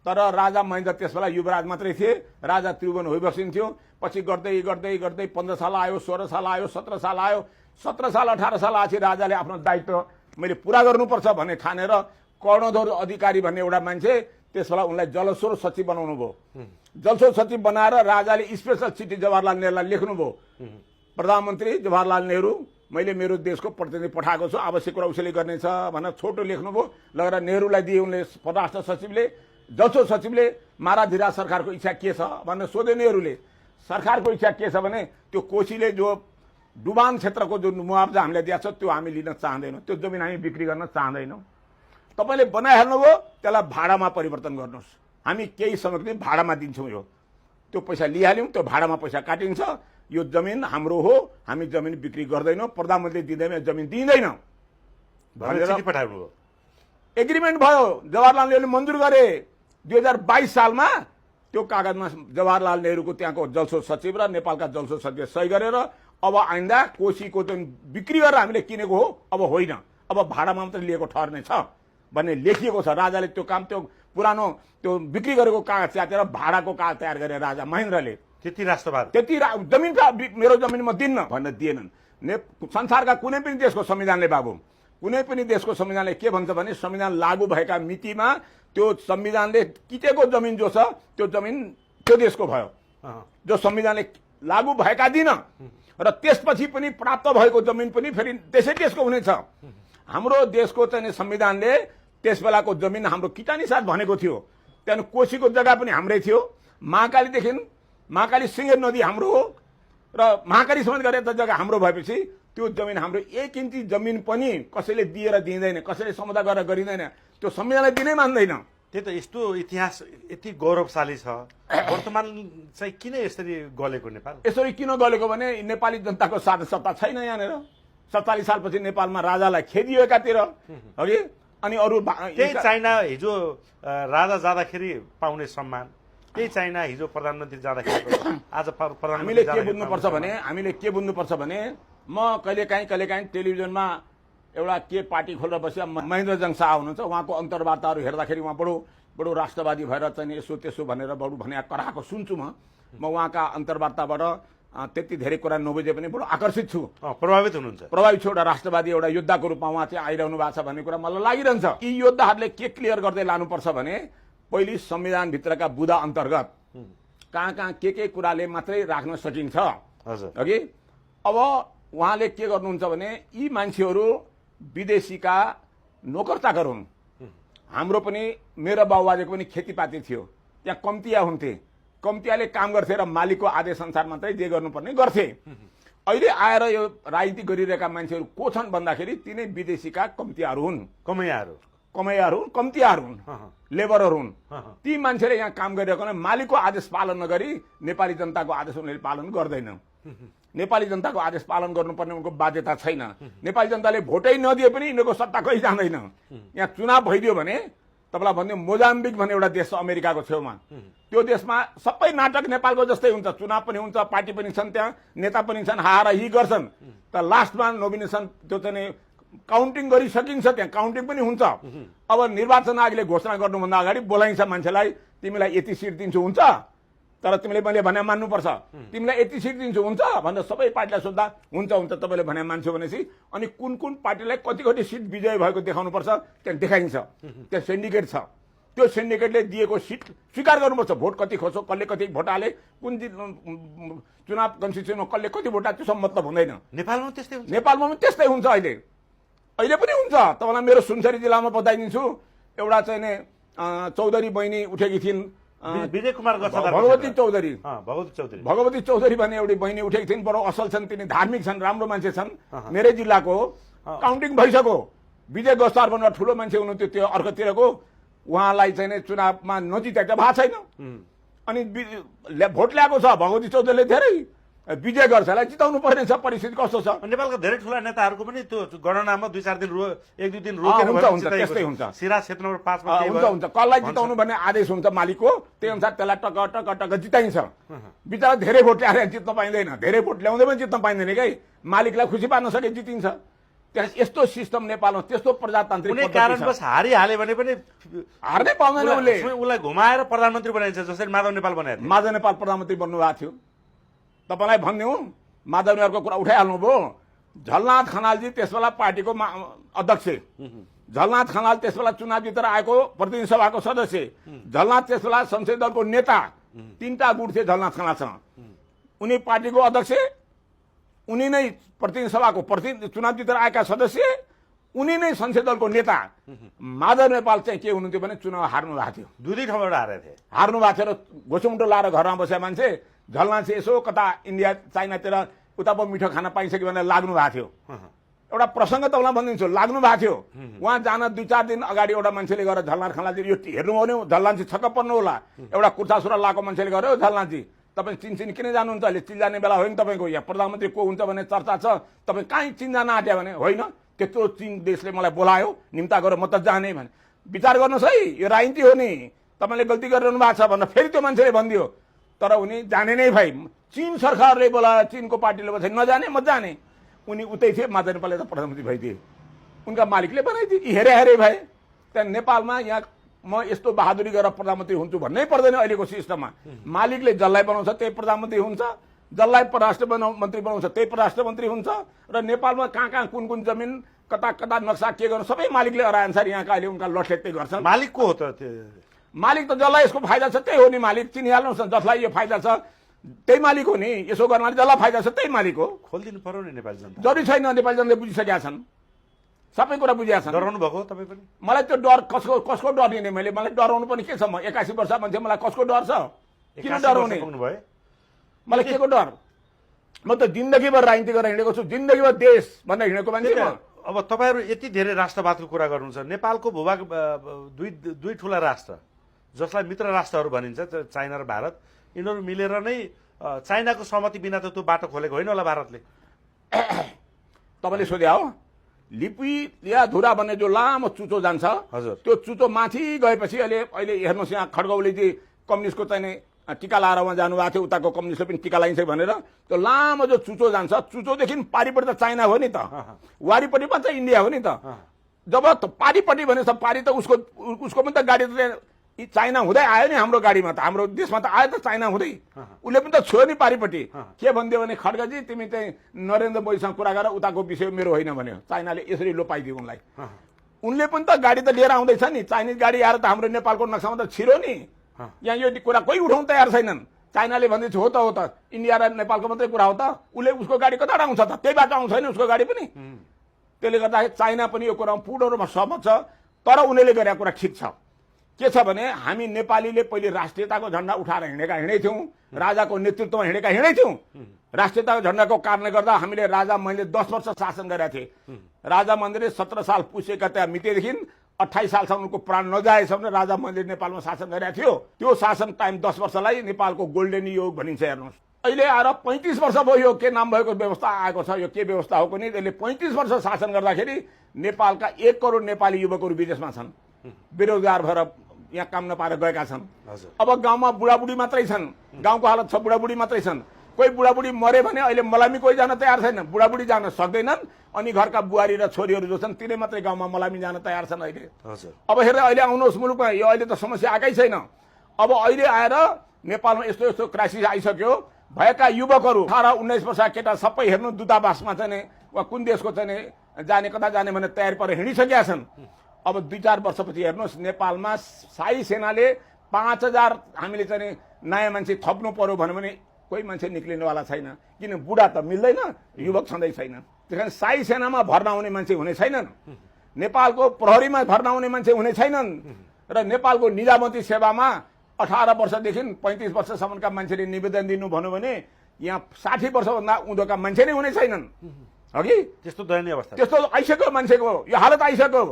तर राजा महेन्द्र त्यसबेला युवराज मात्रै थिए, राजा त्रिभुवन होइबसिन्थ्यो। पछि गर्दै गर्दै गर्दै 15 साल आयो, 16 साल आयो, 17 साल आयो। 17 साल 18 साल आएपछि राजाले आफ्नो दायित्व मैले पुरा गर्नुपर्छ भन्ने ठानेर कर्णधर अधिकारी भन्ने एउटा मान्छे त्यसबेला उनलाई जलस्रोत सचिव बनाउनु भयो। जलस्रोत सचिव बनाएर राजाले स्पेशल चिठी जवाहरलाल नेहरूलाई लेख्नुभयो, प्रधानमन्त्री जवाहरलाल नेहरू, मैले मेरो देशको प्रतिनिधि पठाएको छु, आवश्यक कुरा उसैले गर्नेछ भनेर छोटो लेख्नुभयो। लगेर नेहरूलाई दिए उनले। परराष्ट्र सचिवले, जलस्रोत सचिवले महाराज सरकारको इच्छा के छ भनेर सोधे नेहरूले। सरकारको इच्छा के छ भने त्यो कोशीले जो डुबान क्षेत्रको जो मुआवजा हामीले दिएको छ त्यो हामी लिन चाहँदैनौँ, त्यो जमिन हामी बिक्री गर्न चाहँदैनौँ। तपाईँले बनाइहाल्नुभयो, त्यसलाई भाडामा परिवर्तन गर्नुहोस्, हामी केही समयको दिन भाडामा दिन्छौँ। यो त्यो पैसा लिइहाल्यौँ, त्यो भाडामा पैसा काटिन्छ, यो जमिन हाम्रो हो, हामी जमिन बिक्री गर्दैनौँ, प्रधानमन्त्री दिँदैन, जमिन दिँदैनौँ भनेर एग्रिमेन्ट भयो। जवाहरलाल नेहरूले मन्जुर गरे। 2022 सालमा त्यो कागजमा जवाहरलाल नेहरूको त्यहाँको जलस्रोत सचिव र नेपालका जलस्रोत सचिवले सही गरेर अब आइन्दा कोशीको जुन बिक्री गरेर हामीले किनेको हो अब होइन, अब भाडामा मात्रै लिएको ठहर्ने छ भन्ने लेखिएको छ। राजाले त्यो काम, त्यो पुरानो त्यो बिक्री गरेको कागज च्यातेर भाडाको कागज तयार गरे राजा महेन्द्रले। त्यति राष्ट्रवाद, त्यति जमिन मेरो जमिन म दिन्न भन्न दिएनन्। संसारका कुनै पनि देशको संविधानले बाबु, कुनै पनि देशको संविधानले के भन्छ भने संविधान लागू भएका मितिमा त्यो संविधानले किटेको जमिन जो छ त्यो जमिन त्यो देशको भयो, जो संविधानले लागू भएका दिन। र त्यसपछि पनि प्राप्त भएको जमिन पनि फेरि त्यसै देशको हुनेछ। हाम्रो देशको चाहिँ संविधानले त्यस बेलाको जमिन हाम्रो किटानी साथ भनेको थियो। त्यहाँदेखि कोशीको जग्गा पनि हाम्रै थियो महाकालीदेखि महाकाली सिंगेर नदी हाम्रो हो र महाकाली समेत गरेर त जग्गा हाम्रो भएपछि त्यो जमिन हाम्रो 1 इन्ची जमिन पनि कसैले दिएर दिँदैन, कसैले समुदाय गरेर गरिँदैन, त्यो संविधानले दिनै मान्दैन। त्यही त यस्तो इतिहास यति गौरवशाली छ, वर्तमान चाहिँ किन यसरी गलेको नेपाल? यसरी किन गलेको भने नेपाली जनताको साथ सत्ता छैन यहाँनिर। 47 सालपछि नेपालमा राजालाई खेदियो एकातिर, हगि, अनि अरू त्यही चाइना हिजो राजा जाँदाखेरि पाउने सम्मान, त्यही चाइना हिजो प्रधानमन्त्री जाँदाखेरि आज हामीले के बुझ्नुपर्छ भने म कहिलेकाहीँ टेलिभिजनमा एउटा के पार्टी खोलेर बसेर महेन्द्रजङ शाह हुनुहुन्छ, उहाँको अन्तर्वार्ताहरू हेर्दाखेरि उहाँ बडो राष्ट्रवादी भएर चाहिँ यसो त्यसो भनेर बडो भने कराएको सुन्छु। म उहाँका अन्तर्वार्ताबाट त्यति धेरै कुरा नबुझे पनि बडो आकर्षित छु, प्रभावित हुनुहुन्छ। प्रभावित छु। एउटा राष्ट्रवादी एउटा योद्धाको रूपमा उहाँ चाहिँ आइरहनु भएको छ भन्ने कुरा मलाई लागिरहन्छ। यी योद्धाहरूले के क्लियर गर्दै लानुपर्छ भने पहिले संविधानभित्रका बुँदा अन्तर्गत कहाँ के कुराले मात्रै राख्न सकिन्छ, हगि। अब उहाँले के गर्नुहुन्छ भने यी मान्छेहरू विदेशीका नोकरचाकर हुन्। हाम्रो पनि मेरो बाबुबाजेको पनि खेतीपाती थियो, त्यहाँ कम्तिया हुन्थे, कम्तियाले काम गर्थे र मालिकको आदेश अनुसार मात्रै जे गर्नुपर्ने गर्थे। अहिले आएर यो राजनीति गरिरहेका मान्छेहरू को छन् भन्दाखेरि तिनै विदेशीका कम्तियाहरू हुन्, कम्तियाहरू हुन्, लेबरहरू हुन्। ती मान्छेले यहाँ काम गरिरहेको मालिकको आदेश पालन नगरी नेपाली जनताको आदेश उनीहरूले पालन गर्दैन। नेपाली जनताको आदेश पालन गर्नुपर्ने उनको बाध्यता छैन। नेपाली जनताले भोटै नदिए पनि यिनीहरूको सत्ता कहीँ जाँदैन। यहाँ चुनाव भइदियो भने तपाईँलाई भन्यो मोजाम्बिक भन्ने एउटा देश छ अमेरिकाको छेउमा, त्यो देशमा सबै नाटक नेपालको जस्तै हुन्छ, चुनाव पनि हुन्छ, पार्टी पनि छन्, त्यहाँ नेता पनि छन्, हाराही गर्छन्, तर लास्टमा नोमिनेसन त्यो चाहिँ काउन्टिङ गरिसकिन्छ, त्यहाँ काउन्टिङ पनि हुन्छ। अब निर्वाचन आयोगले घोषणा गर्नुभन्दा अगाडि बोलाइन्छ मान्छेलाई, तिमीलाई यति सिट दिन्छु, हुन्छ, तर तिमीले मैले भने मान्नुपर्छ, तिमीलाई यति सिट दिन्छु, हुन्छ भनेर सबै पार्टीलाई सोद्धा हुन्छ तपाईँले भने मान्छु भनेपछि अनि कुन पार्टीलाई कति सिट विजय भएको देखाउनुपर्छ त्यहाँ देखाइन्छ। त्यहाँ सिन्डिकेट छ, त्यो सिन्डिकेटले दिएको सिट स्वीकार गर्नुपर्छ। भोट कति खोज्यो, कसले कति भोट हाले, कुन चुनाव कन्स्टिट्युसनमा कसले कति भोट हाल्यो, त्यो सब मतलब हुँदैन। नेपालमा पनि त्यस्तै हुन्छ, अहिले पनि हुन्छ। तपाईँलाई मेरो सुनसरी जिल्लामा बताइदिन्छु, एउटा चाहिँ नि चौधरी बहिनी उठेकी थिइन्, विजय कुमार भगवती चौधरी भन्ने एउटी बहिनी उठेकी थिइन्, बडो असल छन्, तिनी धार्मिक छन्, राम्रो मान्छे छन्, मेरै जिल्लाको काउन्टिङ भइसक्यो। विजय गस्तार भनेर ठुलो मान्छे हुनुहुन्थ्यो त्यो अर्कोतिरको, उहाँलाई चाहिँ चुनावमा नजिताएको भएको छैन। अनि भोट ल्याएको छ भगवती चौधरीले, धेरै विजय गर्छलाई जिताउनु पर्ने छ। परिस्थिति कस्तो छ? नेपालका धेरै ठुला नेताहरूको पनि त्यो गणनामा 2-4 दिन 1-2 दिन त्यस्तै हुन्छ। सिरा क्षेत्र नम्बर 5 मा हुन्छ, कसलाई जिताउनु भन्ने आदेश हुन्छ मालिकको, त्यही अनुसार त्यसलाई टक जिताइन्छ। बिचरा धेरै भोट ल्याएर जित्न पाइँदैन, धेरै भोट ल्याउँदै पनि जित्न पाइँदैन कि मालिकलाई खुसी पार्न सके जितिन्छ। त्यहाँ यस्तो सिस्टम नेपालमा, त्यस्तो प्रजातान्त्रिक कुनै कारणवश हारिहाले भने पनि हार्नै पाउँदैन। उसलाई घुमाएर प्रधानमन्त्री बनाइन्छ, जसरी माधव नेपाल बनाए। माधव नेपाल प्रधानमन्त्री बन्नु भएको थियो। तपाईँलाई भनिदिउँ, माधव नेपालको कुरा उठाइहाल्नुभयो। झलनाथ खनालजी त्यसबेला पार्टीको अध्यक्ष, झलनाथ खनाल त्यसबेला चुनाव जितेर आएको प्रतिनिधि सभाको सदस्य, झलनाथ त्यसबेला संसदीय दलको नेता, 3टा गुट थिए झलनाथ खनालसँग। उनी पार्टीको अध्यक्ष, उनी नै प्रतिनिधि सभाको चुनाव जितेर आएका सदस्य, उनी नै संसदीय दलको नेता। माधव नेपाल चाहिँ के हुनुहुन्थ्यो भने चुनाव हार्नु भएको थियो, 2 ठाउँबाट हार्नु भएको थियो र घोसमुन्टो लाएर घरमा बसेका मान्छे। झलनाथ चाहिँ यसो कता इन्डिया चाइनातिर उता पो मिठो खाना पाइन्छ कि भनेर लाग्नु भएको थियो। एउटा प्रसङ्ग तपाईँलाई भनिदिन्छु, लाग्नु भएको थियो। उहाँ जान 2-4 दिन अगाडि एउटा मान्छेले गएर झलनाथ खनालजी यो हेर्नुभयो भने झलनाथजी छक्क पर्नु होला। एउटा कुर्ता सुरा लगाएको मान्छेले गऱ्यो, झलनाथजी तपाईँ चिन किन जानुहुन्छ, अहिले चिन जाने बेला होइन तपाईँको, यहाँ प्रधानमन्त्री को हुन्छ भन्ने चर्चा छ, तपाईँ कहीँ चिन जान आँट्यो भने होइन, त्यत्रो चिन देशले मलाई बोलायो, निम्ता गरेर म त जाने भने विचार गर्नुहोस् है, यो राजनीति हो नि, तपाईँले गल्ती गरिरहनु भएको छ भनेर फेरि त्यो मान्छेले भनिदियो। तर उनी जाने नै भाइ, चीन सरकारले बोलायो, चीनको पार्टीले बोलायो, नजाने म जाने। उनी उतै थिए, माधव नेपालले त प्रधानमन्त्री भइदिए, उनका मालिकले बनाइदिए। हेरे भए। त्यहाँ नेपालमा यहाँ म यस्तो बहादुरी गरेर प्रधानमन्त्री हुन्छु भन्नै पर्दैन। अहिलेको सिस्टममा मालिकले जसलाई बनाउँछ त्यही प्रधानमन्त्री हुन्छ, जसलाई परराष्ट्र मन्त्री बनाउँछ त्यही परराष्ट्र मन्त्री हुन्छ। र नेपालमा कहाँ कुन जमिन कता नक्सा के गर्नु सबै मालिकले अनुसार यहाँका अहिले उनका लठेट्दै गर्छन्। मालिक को हो त? मालिक त जसलाई यसको फाइदा छ त्यही हो नि मालिक। चिनिहाल्नुहोस् न, जसलाई यो फाइदा छ त्यही मालिक हो नि। यसो गर्नाले जसलाई फाइदा छ त्यही मालिक हो। खोलिदिनु पर्यो नि नेपाली जनता। जरुरी छैन, नेपाली जनताले बुझिसकेका छन्, सबै कुरा बुझिया छन्। डराउनु भएको तपाईँ पनि? मलाई त्यो डर कसको डर दिने, मलाई डराउनु पनि के छ? म 81 वर्ष मान्छे, मलाई कसको डर छ? किन डराउने भयो मलाई के को डर म त जिन्दगीभर राजनीति गरेर हिँडेको छु जिन्दगीभर देश भनेर हिँडेको मान्छे म अब तपाईहरु यति धेरै राष्ट्रवादको कुरा गर्नुहुन्छ नेपालको भूभाग दुई ठूला राष्ट्र जसलाई मित्र राष्ट्रहरू भनिन्छ चाइना र भारत यिनीहरू मिलेर नै चाइनाको सहमति बिना त त्यो बाटो खोलेको होइन होला भारतले तपाईले सोध्या हो लिपि या धुरा भन्ने जो लामो चुचो जान्छ हजुर त्यो चुचो माथि गएपछि अहिले हेर्नुहोस् यहाँ खड्गौलीजी कम्युनिस्टको चाहिँ टीका लाएर उहाँ जानुभएको थियो उताको कम्युनिस्टले पनि टीका लगाइन्छ भनेर त्यो लामो जो चुचो जान्छ चुचोदेखि पारिपट्टि त चाइना हो नि त वारिपट्टि मात्र इन्डिया हो नि त जब पारिपट्टि भने पारि त उसको पनि त गाडी त चाइना हुँदै आयो नि हाम्रो गाडीमा त हाम्रो देशमा त आयो त चाइना हुँदै उसले पनि त छोयो नि पारिपट्टि के भनिदियो भने खड्गजी तिमी चाहिँ नरेन्द्र मोदीसँग कुरा गर उताको विषय मेरो होइन भन्यो चाइनाले यसरी लोपाइदियो उनलाई उनले पनि त गाडी त लिएर आउँदैछ नि चाइनिज गाडी आएर त हाम्रो नेपालको नक्सामा त छिरो नि यहाँ यो कुरा कोही उठाउन तयार छैनन् चाइनाले भन्दैछ हो त इन्डिया र नेपालको मात्रै कुरा हो त उसले उसको गाडी कताबाट आउँछ त त्यही बाटो आउँछ नि उसको गाडी पनि त्यसले गर्दाखेरि चाइना पनि यो कुरामा पूर्ण रूपमा सहमत छ तर उनीहरूले गरेको कुरा ठिक छ के छ भने हामी नेपालीले पहिले राष्ट्रियताको झण्डा उठाएर हिँडेका थियौं राजाको नेतृत्वमा हिँडेका थियौं राष्ट्रियताको झण्डाको कारणले गर्दा हामीले राजा महेन्द्रले 10 वर्ष शासन गरेका थिए राजा महेन्द्रले 17 साल पुसेका त्यहाँ मितेदेखि 28 सालसम्म उनको प्राण नजाएसम्म राजा महेन्द्रले नेपालमा शासन गरेका थियो त्यो शासन टाइम 10 वर्षलाई नेपालको गोल्डन युग भनिन्छ हेर्नुहोस् अहिले आएर 35 वर्ष भयो यो के नाम भएको व्यवस्था आएको छ यो के व्यवस्था हो कुनै त्यसले 35 वर्ष शासन गर्दाखेरि नेपालका 1 करोड नेपाली युवकहरू विदेशमा छन् बेरोजगार भएर यहाँ काम नपाएर गएका छन् अब गाउँमा बुढाबुढी मात्रै छन् गाउँको हालत छ बुढाबुढी मात्रै छन् कोही बुढाबुढी मरे भने अहिले मलामी कोही जान तयार छैन बुढाबुढी जान सक्दैनन् अनि घरका बुहारी र छोरीहरू जो छन् तिनै मात्रै गाउँमा मलामी जान तयार छन् अहिले अब हेरेर अहिले आउनुहोस् मुलुकमा यो अहिले त समस्या आएकै छैन अब अहिले आएर नेपालमा यस्तो यस्तो क्राइसिस आइसक्यो भएका युवकहरू 18-19 वर्ष केटा सबै हेर्नु दूतावासमा चाहिँ वा कुन देशको चाहिँ जाने कता जाने भनेर तयारी परेर हिँडिसकेका छन् अब 2-4 वर्षपछि हेर्नुहोस् नेपालमा साई सेनाले 5000 हामीले चाहिँ नयाँ मान्छे थप्नु पर्यो भने कोही मान्छे निक्लिनेवाला छैन किन बुढा त मिल्दैन युवक छँदै छैन त्यसकारण साई सेनामा भर्ना हुने मान्छे हुने छैनन् नेपालको प्रहरीमा भर्ना हुने मान्छे हुने छैनन् र नेपालको निजामती सेवामा 18 वर्षदेखि 35 वर्षसम्मका मान्छेले निवेदन दिनु भन्यो भने यहाँ 60 वर्षभन्दा उँधोका मान्छे नै हुने छैनन् अघि त्यस्तो दयनीय अवस्था त्यस्तो आइसक्यो मान्छेको यो हालत आइसक्यो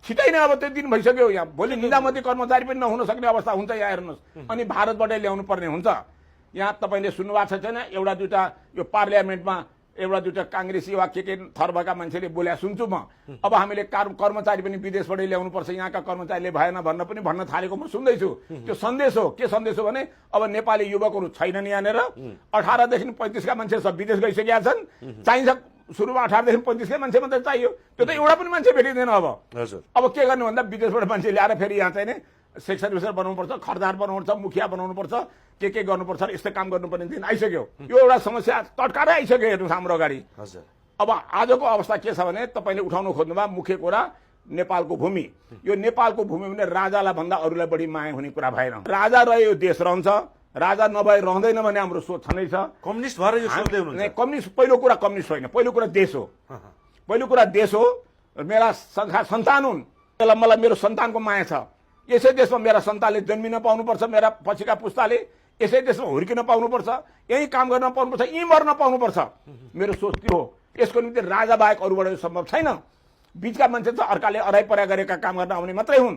छिटै नै अब त्यो दिन भइसक्यो यहाँ भोलि निजामती कर्मचारी पनि नहुन सक्ने अवस्था हुन्छ यहाँ हेर्नुहोस् अनि भारतबाटै ल्याउनु पर्ने हुन्छ यहाँ तपाईले सुन्नुभएको छैन एउटा दुईटा यो पार्लियामेन्टमा एउटा दुईटा कांग्रेसी वा के थरभएका मान्छेले बोल्या सुन्छु म अब हामीले कर्मचारी पनि विदेशबाटै ल्याउनु पर्छ यहाँका कर्मचारीले भएन भन्न थालेको म सुन्दैछु त्यो सन्देश हो के सन्देश हो भने अब नेपाली युवकहरू छैनन् यहाँनिर 18 देखि 35 का मान्छे सब विदेश गइसकेका छन् चाहिन्छ सुरुमा 18 देखि 35 का मान्छे मात्रै चाहियो त्यो त एउटा पनि मान्छे भेटिँदैन अब के गर्नु भन्दा विदेशबाट मान्छे ल्याएर फेरि यहाँ चाहिँ सेक्सन विषय बनाउनुपर्छ खर्दार बनाउनुपर्छ मुखिया बनाउनुपर्छ के गर्नुपर्छ यस्तै काम गर्नुपर्ने दिन आइसक्यो यो एउटा समस्या तटकारै आइसक्यो हेर्नुहोस् हाम्रो अगाडि अब आजको अवस्था के छ भने तपाईले उठाउनु खोज्नुभयो मुख्य कुरा नेपालको भूमि यो नेपालको भूमि भने राजालाई भन्दा अरूलाई बढी माया हुने कुरा भएन राजा रहे यो देश रहन्छ राजा नभए रहँदैन भन्ने हाम्रो सोच छँदैछ कम्युनिस्ट भएर यो सोच्दै हुनुहुन्छ कम्युनिस्ट पहिलो कुरा कम्युनिस्ट होइन पहिलो कुरा देश हो पहिलो कुरा देश हो मेरा सन्तान हुन् मलाई मेरो सन्तानको माया छ यसै देशमा मेरा सन्तानले जन्मिन पाउनुपर्छ मेरा पछिका पुस्ताले यसै देशमा हुर्किन पाउनुपर्छ यही काम गर्न पाउनुपर्छ यही मर्न पाउनुपर्छ मेरो सोच त्यो हो यसको निम्ति राजा बाहेक अरूबाट सम्भव छैन बीचका मान्छे त अर्काले अराइपरा गरेका काम गर्न आउने मात्रै हुन्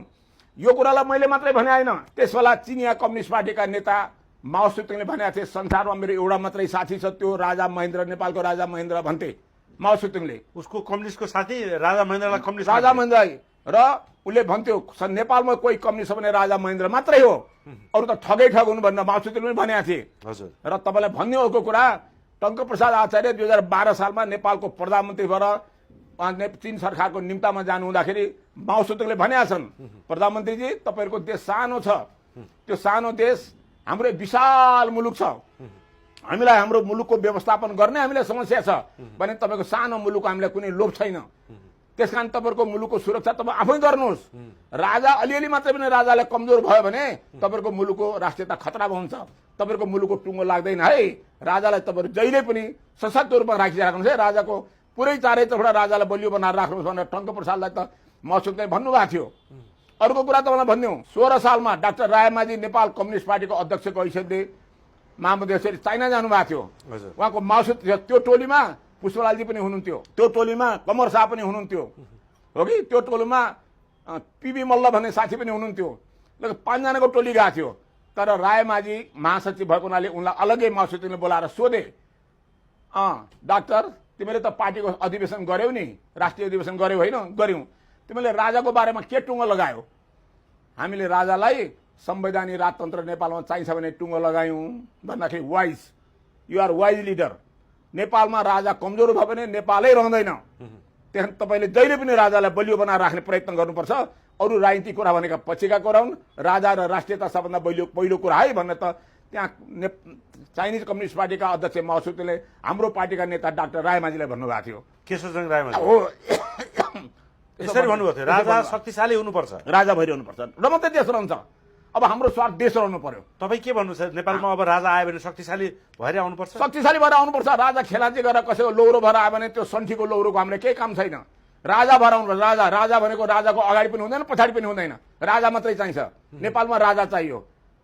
यो कुरालाई मैले मात्रै भने हैन त्यसबेला चिनिया कम्युनिस्ट पार्टीका नेता माओ सेतुङले भनेका थिए संसारमा मेरो एउटा मात्रै साथी छ त्यो राजा महेन्द्र नेपालको राजा महेन्द्र भन्थे माओ सेतुङले उसको कम्युनिस्टको साथी राजा महेन्द्रलाई कम्युनिस्ट राजा महेन्द्र र उले भन्थ्यो नेपालमा कोही कम्युनिस्ट भने राजा महेन्द्र मात्रै हो अरु त ठगै ठग हुनु भनेर माओ सेतुङले भनेका थिए हजुर र तपाईलाई भन्ने होको कुरा टंक प्रसाद आचार्य 2012 सालमा नेपालको प्रधानमन्त्री भएर चीन सरकारको निम्तामा जानु हुँदाखेरि माओ सेतुङले भनेका छन् प्रधानमन्त्रीजी तपाईहरुको देश सानो छ त्यो सानो देश हाम्रो विशाल मुलुक छ हामीलाई हाम्रो मुलुकको व्यवस्थापन गर्ने हामीलाई समस्या छ भने तपाईको सानो मुलुक हामीलाई कुनै लोभ छैन त्यसकारण तपाईहरुको मुलुकको सुरक्षा तपाई आफै गर्नुहोस् राजा अलिअलि मात्रै पनि राजालाई कमजोर भयो भने तपाईहरुको मुलुकको राष्ट्रियता खतरामा हुन्छ तपाईहरुको मुलुकको टुङ्गो लाग्दैन है राजालाई तपाईहरु जहिले पनि सशक्त रूपमा राखिराख्नुहोस् है राजाको पुरै चारैतर्फबाट राजालाई बलियो बनाएर राख्नुहोस् भनेर टंक प्रसादलाई त मसुकले भन्नुभएको थियो अर्को कुरा तपाईलाई भन्नु 16 सालमा डाक्टर रायमाझी नेपाल कम्युनिस्ट पार्टीको अध्यक्षको हैसियतले महामन्त्री यसरी चाइना जानुभएको थियो। हजुर। उहाँको मासु त्यो टोलीमा पुष्पलालजी पनि हुनुहुन्थ्यो, त्यो टोलीमा कमर शाह पनि हुनुहुन्थ्यो, हो कि त्यो टोलीमा पिबी मल्ल भन्ने साथी पनि हुनुहुन्थ्यो। लगभग 5 जनाको टोली गएको थियो। तर रायमाझी महासचिव भएको हुनाले उनलाई अलग्गै महासचिवले बोलाएर सोधे, डाक्टर तिमीले त पार्टीको अधिवेशन गर्यौ नि, राष्ट्रिय अधिवेशन गर्यौ होइन? गर्यौं। तिमीले राजाको बारेमा के टुङ्गो लगायौ? हामीले राजालाई संवैधानिक राजतन्त्र नेपालमा चाहिन्छ भने टुङ्गो लगायौं भन्दाखेरि wise, you are wise leader. नेपालमा राजा कमजोर भयो भने नेपालै रहँदैन। त्यहाँ तपाईँले जहिले पनि राजालाई बलियो बनाएर राख्ने प्रयत्न गर्नुपर्छ। अरू राजनीतिक कुरा भनेका पछिका कुरा हुन्, राजा र राष्ट्रियता सबभन्दा पहिलो कुरा है भन्ने त त्यहाँ चाइनिज कम्युनिस्ट पार्टीका अध्यक्ष माओ सुतुङले हाम्रो पार्टीका नेता डाक्टर रायमाझीलाई भन्नुभएको थियो। केशवचन्द्र रायमाझी हो यसरी भन्नुभएको थियो, राजा शक्तिशाली हुनुपर्छ, राजा भइरहनुपर्छ, र मात्रै देश रहन्छ। अब हाम्रो स्वार्थ देश रहनु पर्यो। तपाईँ के भन्नुहुन्छ? नेपालमा अब राजा आयो भने शक्तिशाली भएर आउनुपर्छ? शक्तिशाली भएर आउनुपर्छ। राजा खेलाची गरेर कसैको लौरो भएर आयो भने त्यो सन्ठीको लौरोको हामीले केही काम छैन। राजा भएर आउनुपर्छ। राजा भनेको राजाको अगाडि पनि हुँदैन, पछाडि पनि हुँदैन, राजा मात्रै चाहिन्छ। नेपालमा राजा चाहियो।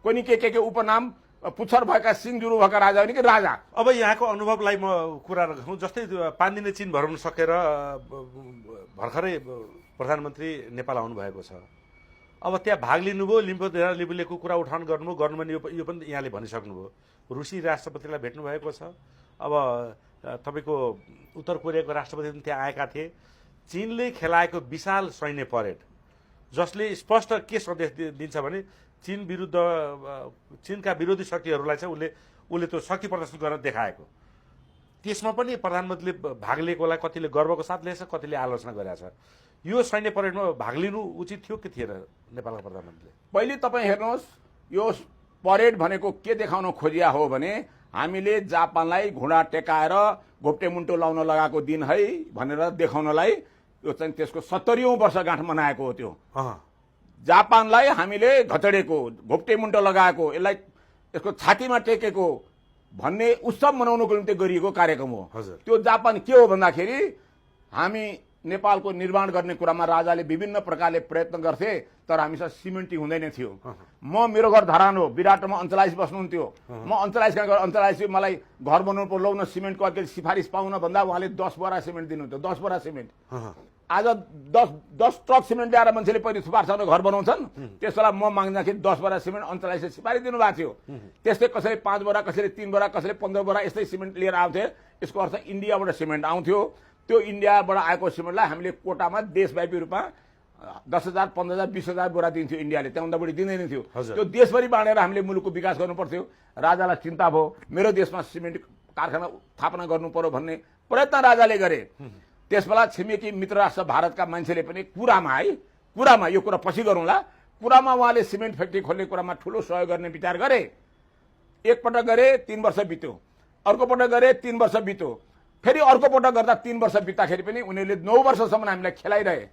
कोनी के उपनाम पुच्छर भएका सिङजुरु भएका राजा हो नि कि राजा। अब यहाँको अनुभवलाई म कुरा राखौँ। जस्तै 5 दिने चीन भ्रमण सकेर भर्खरै प्रधानमन्त्री नेपाल आउनु भएको छ। अब त्यहाँ भाग लिनुभयो, लिम्बुलेको कुरा उठान गर्नुभयो, गर्नु भने यो पनि यहाँले भनिसक्नुभयो। रुसी राष्ट्रपतिलाई भेट्नु भएको छ। अब तपाईँको उत्तर कोरियाको राष्ट्रपति पनि त्यहाँ आएका थिए। चीनले खेलाएको विशाल सैन्य परेड जसले स्पष्ट के सन्देश दिन्छ भने चीनका विरोधी शक्तिहरूलाई चाहिँ उसले त्यो शक्ति प्रदर्शन गरेर देखाएको। त्यसमा पनि प्रधानमन्त्रीले भाग लिएकोलाई कतिले गर्वको साथ लिएछ, कतिले आलोचना गरेछ। यो सैन्य परेडमा भाग लिनु उचित थियो कि थिएन नेपालका प्रधानमन्त्रीले? पहिले तपाईँ हेर्नुहोस्, यो परेड भनेको के देखाउन खोजिया हो भने हामीले जापानलाई घुँडा टेकाएर घोप्टे मुन्टो लाउन लगाएको दिन है भनेर देखाउनलाई यो चाहिँ त्यसको 70औं वर्षगाँठ मनाएको हो। त्यो जापानलाई हामीले घचडेको, घोप्टे मुन्टो लगाएको, यसलाई यसको छातीमा टेकेको भन्ने उत्सव मनाउनको निम्ति गरिएको कार्यक्रम हो। त्यो जापान के हो भन्दाखेरि हामी नेपालको निर्माण गर्ने कुरामा राजाले विभिन्न प्रकारले प्रयत्न गर्थे, तर हामीसँग सिमेन्टी हुँदैन थियो। मेरो घर धरान हो, विराटमा अञ्चलाइस बस्नुहुन्थ्यो। म अञ्चलाइस मलाई घर बनाउनु पर्यो, लौन सिमेन्टको अलिकति सिफारिस पाउन भन्दा उहाँले 10 बोरा सिमेन्ट दिनुहुन्थ्यो। 10 बोरा सिमेन्ट। आज 10 ट्रक सिमेन्ट ल्याएर मान्छेले पहिले सुपारसँग घर बनाउँछन्। त्यस बेला म माग्दाखेरि 10 बोरा सिमेन्ट अञ्चलाइसले सिफारिस दिनुभएको थियो। त्यस्तै कसैले 5 बोरा, कसैले 3 बोरा, कसैले 15 बोरा यस्तै सिमेन्ट लिएर आउँथे। यसको अर्थ इन्डियाबाट सिमेन्ट आउँथ्यो। त्यो इन्डियाबाट आएको सिमेन्टलाई हामीले कोटामा देशव्यापी रूपमा 10,000, 15,000, 20,000 बोरा दिन्थ्यो इन्डियाले, त्यहाँभन्दा बढी दिँदैन थियो। त्यो देशभरि बाँडेर हामीले मुलुकको विकास गर्नु पर्थ्यो। राजालाई चिन्ता भयो, मेरो देशमा सिमेन्ट कारखाना स्थापना गर्नु पर्यो भन्ने प्रयत्न राजाले गरे। त्यसबेला छिमेकी मित्र राष्ट्र भारतका मान्छेले पनि कुरामा यो कुरा पछि गरौँला, कुरामा उहाँले सिमेन्ट फ्याक्ट्री खोल्ने कुरामा ठुलो सहयोग गर्ने विचार गरे। एकपटक गरे, 3 वर्ष बित्यो। अर्को पटक गरे, 3 वर्ष बित्यो। फेरि अर्को पटक गर्दा 3 वर्ष बित्दाखेरि पनि उनीहरूले 9 वर्षसम्म हामीलाई खेलाइरहे।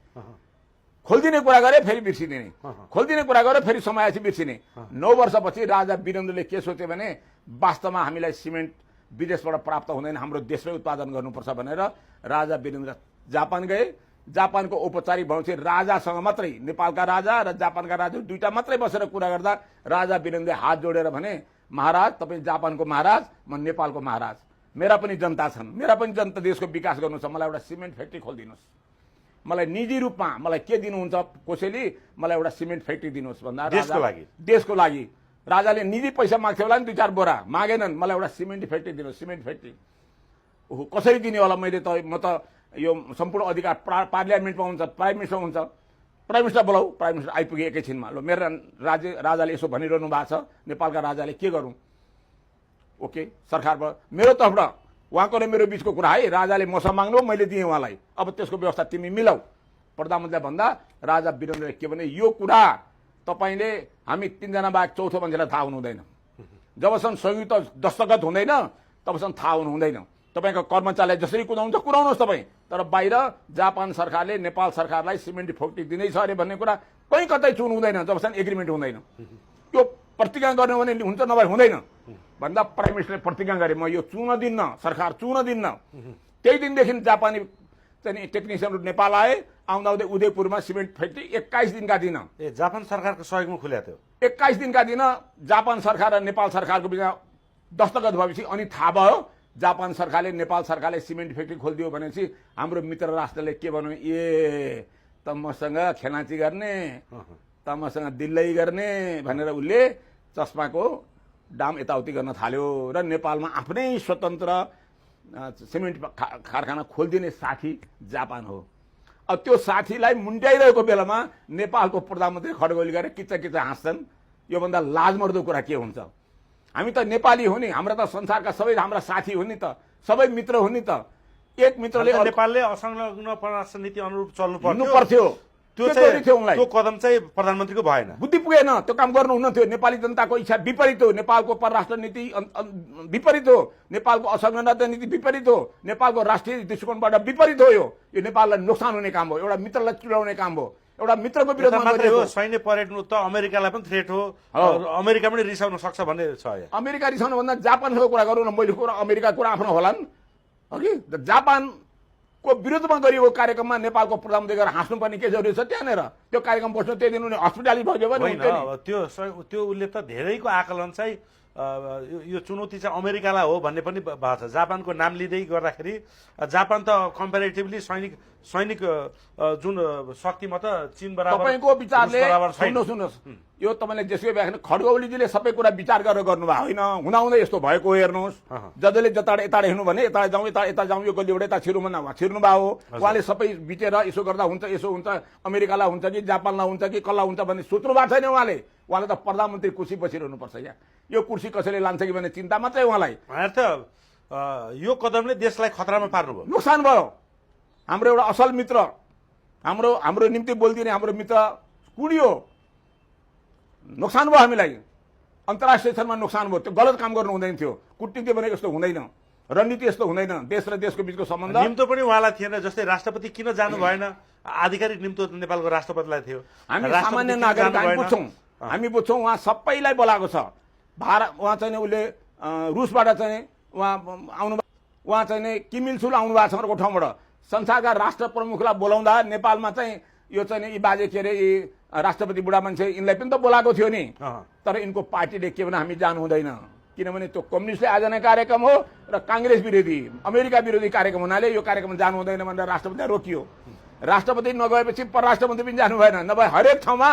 खोलिदिने कुरा गरे, फेरि बिर्सिदिने, खोलिदिने कुरा गरे, फेरि समय आएपछि बिर्सिने। 9 वर्षपछि राजा वीरेन्द्रले के सोचे भने वास्तवमा हामीलाई सिमेन्ट विदेशबाट प्राप्त हुँदैन, हाम्रो देशमै उत्पादन गर्नुपर्छ भनेर राजा वीरेन्द्र जापान गए। जापानको औपचारिक भवन चाहिँ राजासँग मात्रै, नेपालका राजा र जापानका राजा दुईटा मात्रै बसेर कुरा गर्दा राजा वीरेन्द्रले हात जोडेर भने, महाराज तपाईँ जापानको महाराज, म नेपालको महाराज, मेरा पनि जनता छन्, मेरा पनि जनता देशको विकास गर्नु छ, मलाई एउटा सिमेन्ट फ्याक्ट्री खोलिदिनुहोस्, मलाई निजी रूपमा मलाई के दिनुहुन्छ कसैले, मलाई एउटा सिमेन्ट फ्याक्ट्री दिनुहोस् भन्दा देशको लागि राजाले निजी पैसा माग्थ्यो होला नि, 2-4 बोरा मागेनन्, मलाई एउटा सिमेन्ट फ्याक्ट्री दिनुहोस्। सिमेन्ट फ्याक्ट्री कसरी दिने होला? म त यो सम्पूर्ण अधिकार पार्लियामेन्टमा हुन्छ, प्राइम मिनिस्टर हुन्छ, प्राइम मिनिस्टर बोलाऊ, प्राइम मिनिस्टर आइपुगे एकैछिनमा। ल मेरो राजाले यसो भनिरहनु भएको छ, नेपालका राजाले के गरौँ? ओके, सरकारबाट मेरो तर्फबाट उहाँको र मेरो बिचको कुरा है, राजाले मसँग माग्नु, मैले दिएँ उहाँलाई, अब त्यसको व्यवस्था तिमी मिलाऊ। प्रधानमन्त्रीले भन्दा राजा वीरेन्द्रले के भने, यो कुरा तपाईँले हामी 3 जना बाहेक चौथो मान्छेलाई थाहा हुनु हुँदैन। जबसम्म संयुक्त दस्तखत हुँदैन तबसम्म थाहा हुनु हुँदैन। तपाईँको कर्मचारीलाई जसरी कुदाउनुहुन्छ कुदाउनुहोस् तपाईँ, तर बाहिर जापान सरकारले नेपाल सरकारलाई सिमेन्ट फ्याक्ट्री दिँदैछ अरे भन्ने कुरा कहीँ कतै चुन हुँदैन जबसम्म एग्रिमेन्ट हुँदैन। त्यो प्रतिज्ञा गर्नु भने हुन्छ, नभए हुँदैन भन्दा प्राइम मिनिस्टरले प्रतिज्ञा गरे, म यो चुन दिन्न, सरकार चुन दिन्न। त्यही दिनदेखि जापानी चाहिँ टेक्निसियनहरू नेपाल आए, आउँदाउँदै उदयपुरमा सिमेन्ट फ्याक्ट्री 21 दिनका दिन जापान सरकारको सहयोगमा खुलेको थियो। 21 दिनका दिन जापान सरकार र नेपाल सरकारको बिचमा दस्तखत भएपछि अनि थाहा भयो जापान सरकारले नेपाल सरकारले सिमेन्ट फ्याक्ट्री खोलिदियो भनेपछि हाम्रो मित्र राष्ट्रले के भन्यो, ए त मसँग खेलाची गर्ने, त मसँग दिल्लै गर्ने भनेर उसले चस्माको दाम यताउति गर्न थाल्यो र नेपालमा आफ्नै स्वतन्त्र सिमेन्ट कारखाना खोलिदिने साथी जापान हो। अब त्यो साथीलाई मुन्ट्याइरहेको बेलामा नेपालको प्रधानमन्त्री खड्गोली गएर किच्चा हाँस्छन्। योभन्दा लाजमर्दो कुरा के हुन्छ? हामी त नेपाली हो नि, हाम्रा त संसारका सबै हाम्रा साथी हो नि त, सबै मित्र हो नि त। एक मित्रले नेपालले असंलग्न परराष्ट्र नीति अनुरूप चल्नु पर्थ्यो, त्यो कदम चाहिँ प्रधानमन्त्रीको भएन, बुद्धि पुगेन, त्यो काम गर्नु हुन थियो। नेपाली जनताको इच्छा विपरीत हो, नेपालको परराष्ट्र नीति विपरीत हो, नेपालको असंलग्नता नीति विपरीत हो, नेपालको राष्ट्रिय दृष्टिकोणबाट विपरीत हो। यो नपाललाई नोक्सान हुने काम हो, एउटा मित्रलाई चिडाउने काम हो, एउटा मित्रको विरोधमा हो। सैन्य परेड त अमेरिकालाई पनि थ्रेट हो, अमेरिका पनि रिसाउन सक्छ भन्ने छ। अमेरिका रिसाउनु भन्दा जापानसँग कुरा गरौँ न। मैले अमेरिका कुरा आफ्नो होला नि, अघि जापानको विरोधमा गरिएको कार्यक्रममा नेपालको प्रधानमन्त्री गएर हाँस्नुपर्ने के जरुरी छ? त्यहाँनिर त्यो कार्यक्रम बस्नु, त्यही दिन हस्पिटालिटी भयो भने त्यो उसले त धेरैको आकलन चाहिँ यो चुनौती चाहिँ अमेरिकालाई हो भन्ने पनि भएको छ। जापानको नाम लिँदै गर्दाखेरि जापान त कम्पेरिटिभली सैनिक जुन शक्तिमा त चीन बराबर तपाईको विचारले सुन्नुहोस्, यो तपाईँले जेसुकै व्याख्या खड्गौलीजीले सबै कुरा विचार गरेर गर्नुभयो होइन, हुँदाहुँदै यस्तो भएको हेर्नुहोस्। जसले जताडे यताडे हिँड्नु भने यता जाउँ यता जाउँ, यो गल्लीबाट यता छिर्नु भन्दा छिर्नु भयो। उहाँले सबै बिचेर यसो गर्दा हुन्छ, यसो हुन्छ, अमेरिकालाई हुन्छ कि जापानलाई हुन्छ कि कसलाई हुन्छ भन्ने सोच्नु भएको छैन उहाँले। उहाँले त प्रधानमन्त्री कुर्सी बसिरहनुपर्छ। यहाँ यो कुर्सी कसैले लान्छ कि भन्ने चिन्ता मात्रै उहाँलाई। यो कदमले देशलाई खतरामा पार्नुभयो, नोक्सान भयो। हाम्रो एउटा असल मित्र, हाम्रो निम्ति बोलिदिने हाम्रो मित्र कुडियो, नोक्सान भयो हामीलाई। अन्तर्राष्ट्रिय स्तरमा नोक्सान भयो। त्यो गलत काम गर्नु हुँदैन थियो। कूटनीति भनेको यस्तो हुँदैन, रणनीति यस्तो हुँदैन। देश र देशको बीचको सम्बन्ध निम्तो पनि उहाँलाई थिएन। जस्तै राष्ट्रपति किन जानु भएन? आधिकारिक निम्तो नेपालको राष्ट्रपतिलाई थियो। हामी सामान्य नागरिक हामी बुझ्छौँ उहाँ सबैलाई बोलाएको छ। उहाँ चाहिँ उसले रुसबाट चाहिँ उहाँ चाहिँ किम इल सुल आउनु भएको छ अर्को ठाउँबाट। संसारका राष्ट्र प्रमुखलाई बोलाउँदा नेपालमा चाहिँ यो चाहिँ यी बाजे के अरे यी राष्ट्रपति बुढा मान्छे यिनलाई पनि त बोलाएको थियो नि। तर यिनको पार्टीले के भने हामी जानु हुँदैन, किनभने त्यो कम्युनिस्टले आयोजना कार्यक्रम हो र काङ्ग्रेस विरोधी अमेरिका विरोधी कार्यक्रम हुनाले यो कार्यक्रम जानु हुँदैन भनेर राष्ट्रपतिले रोकियो। राष्ट्रपति नगएपछि परराष्ट्र मन्त्री पनि जानु भएन। नभए हरेक ठाउँमा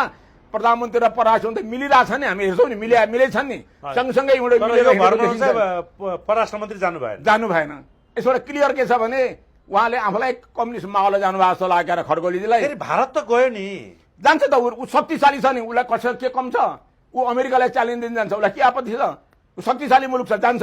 प्रधानमन्त्री र परराष्ट्र मन्त्री मिलिरहेछन् नि, हामी हेर्छौँ नि, मिलेछन् नि, सँगसँगै परराष्ट्र मन्त्री जानु भएन। यसबाट क्लियर के छ भने उहाँले आफूलाई कम्युनिस्ट माहौलमा जानुभएको जस्तो लागेर खड्गोलीजीलाई। भारत त गयो नि, जान्छ त, ऊ शक्तिशाली छ नि, उसलाई कसै के कम छ? ऊ अमेरिकालाई च्यालेन्ज दिन जान्छ, उसलाई के आपत्ति छ? ऊ शक्तिशाली मुलुक छ, जान्छ।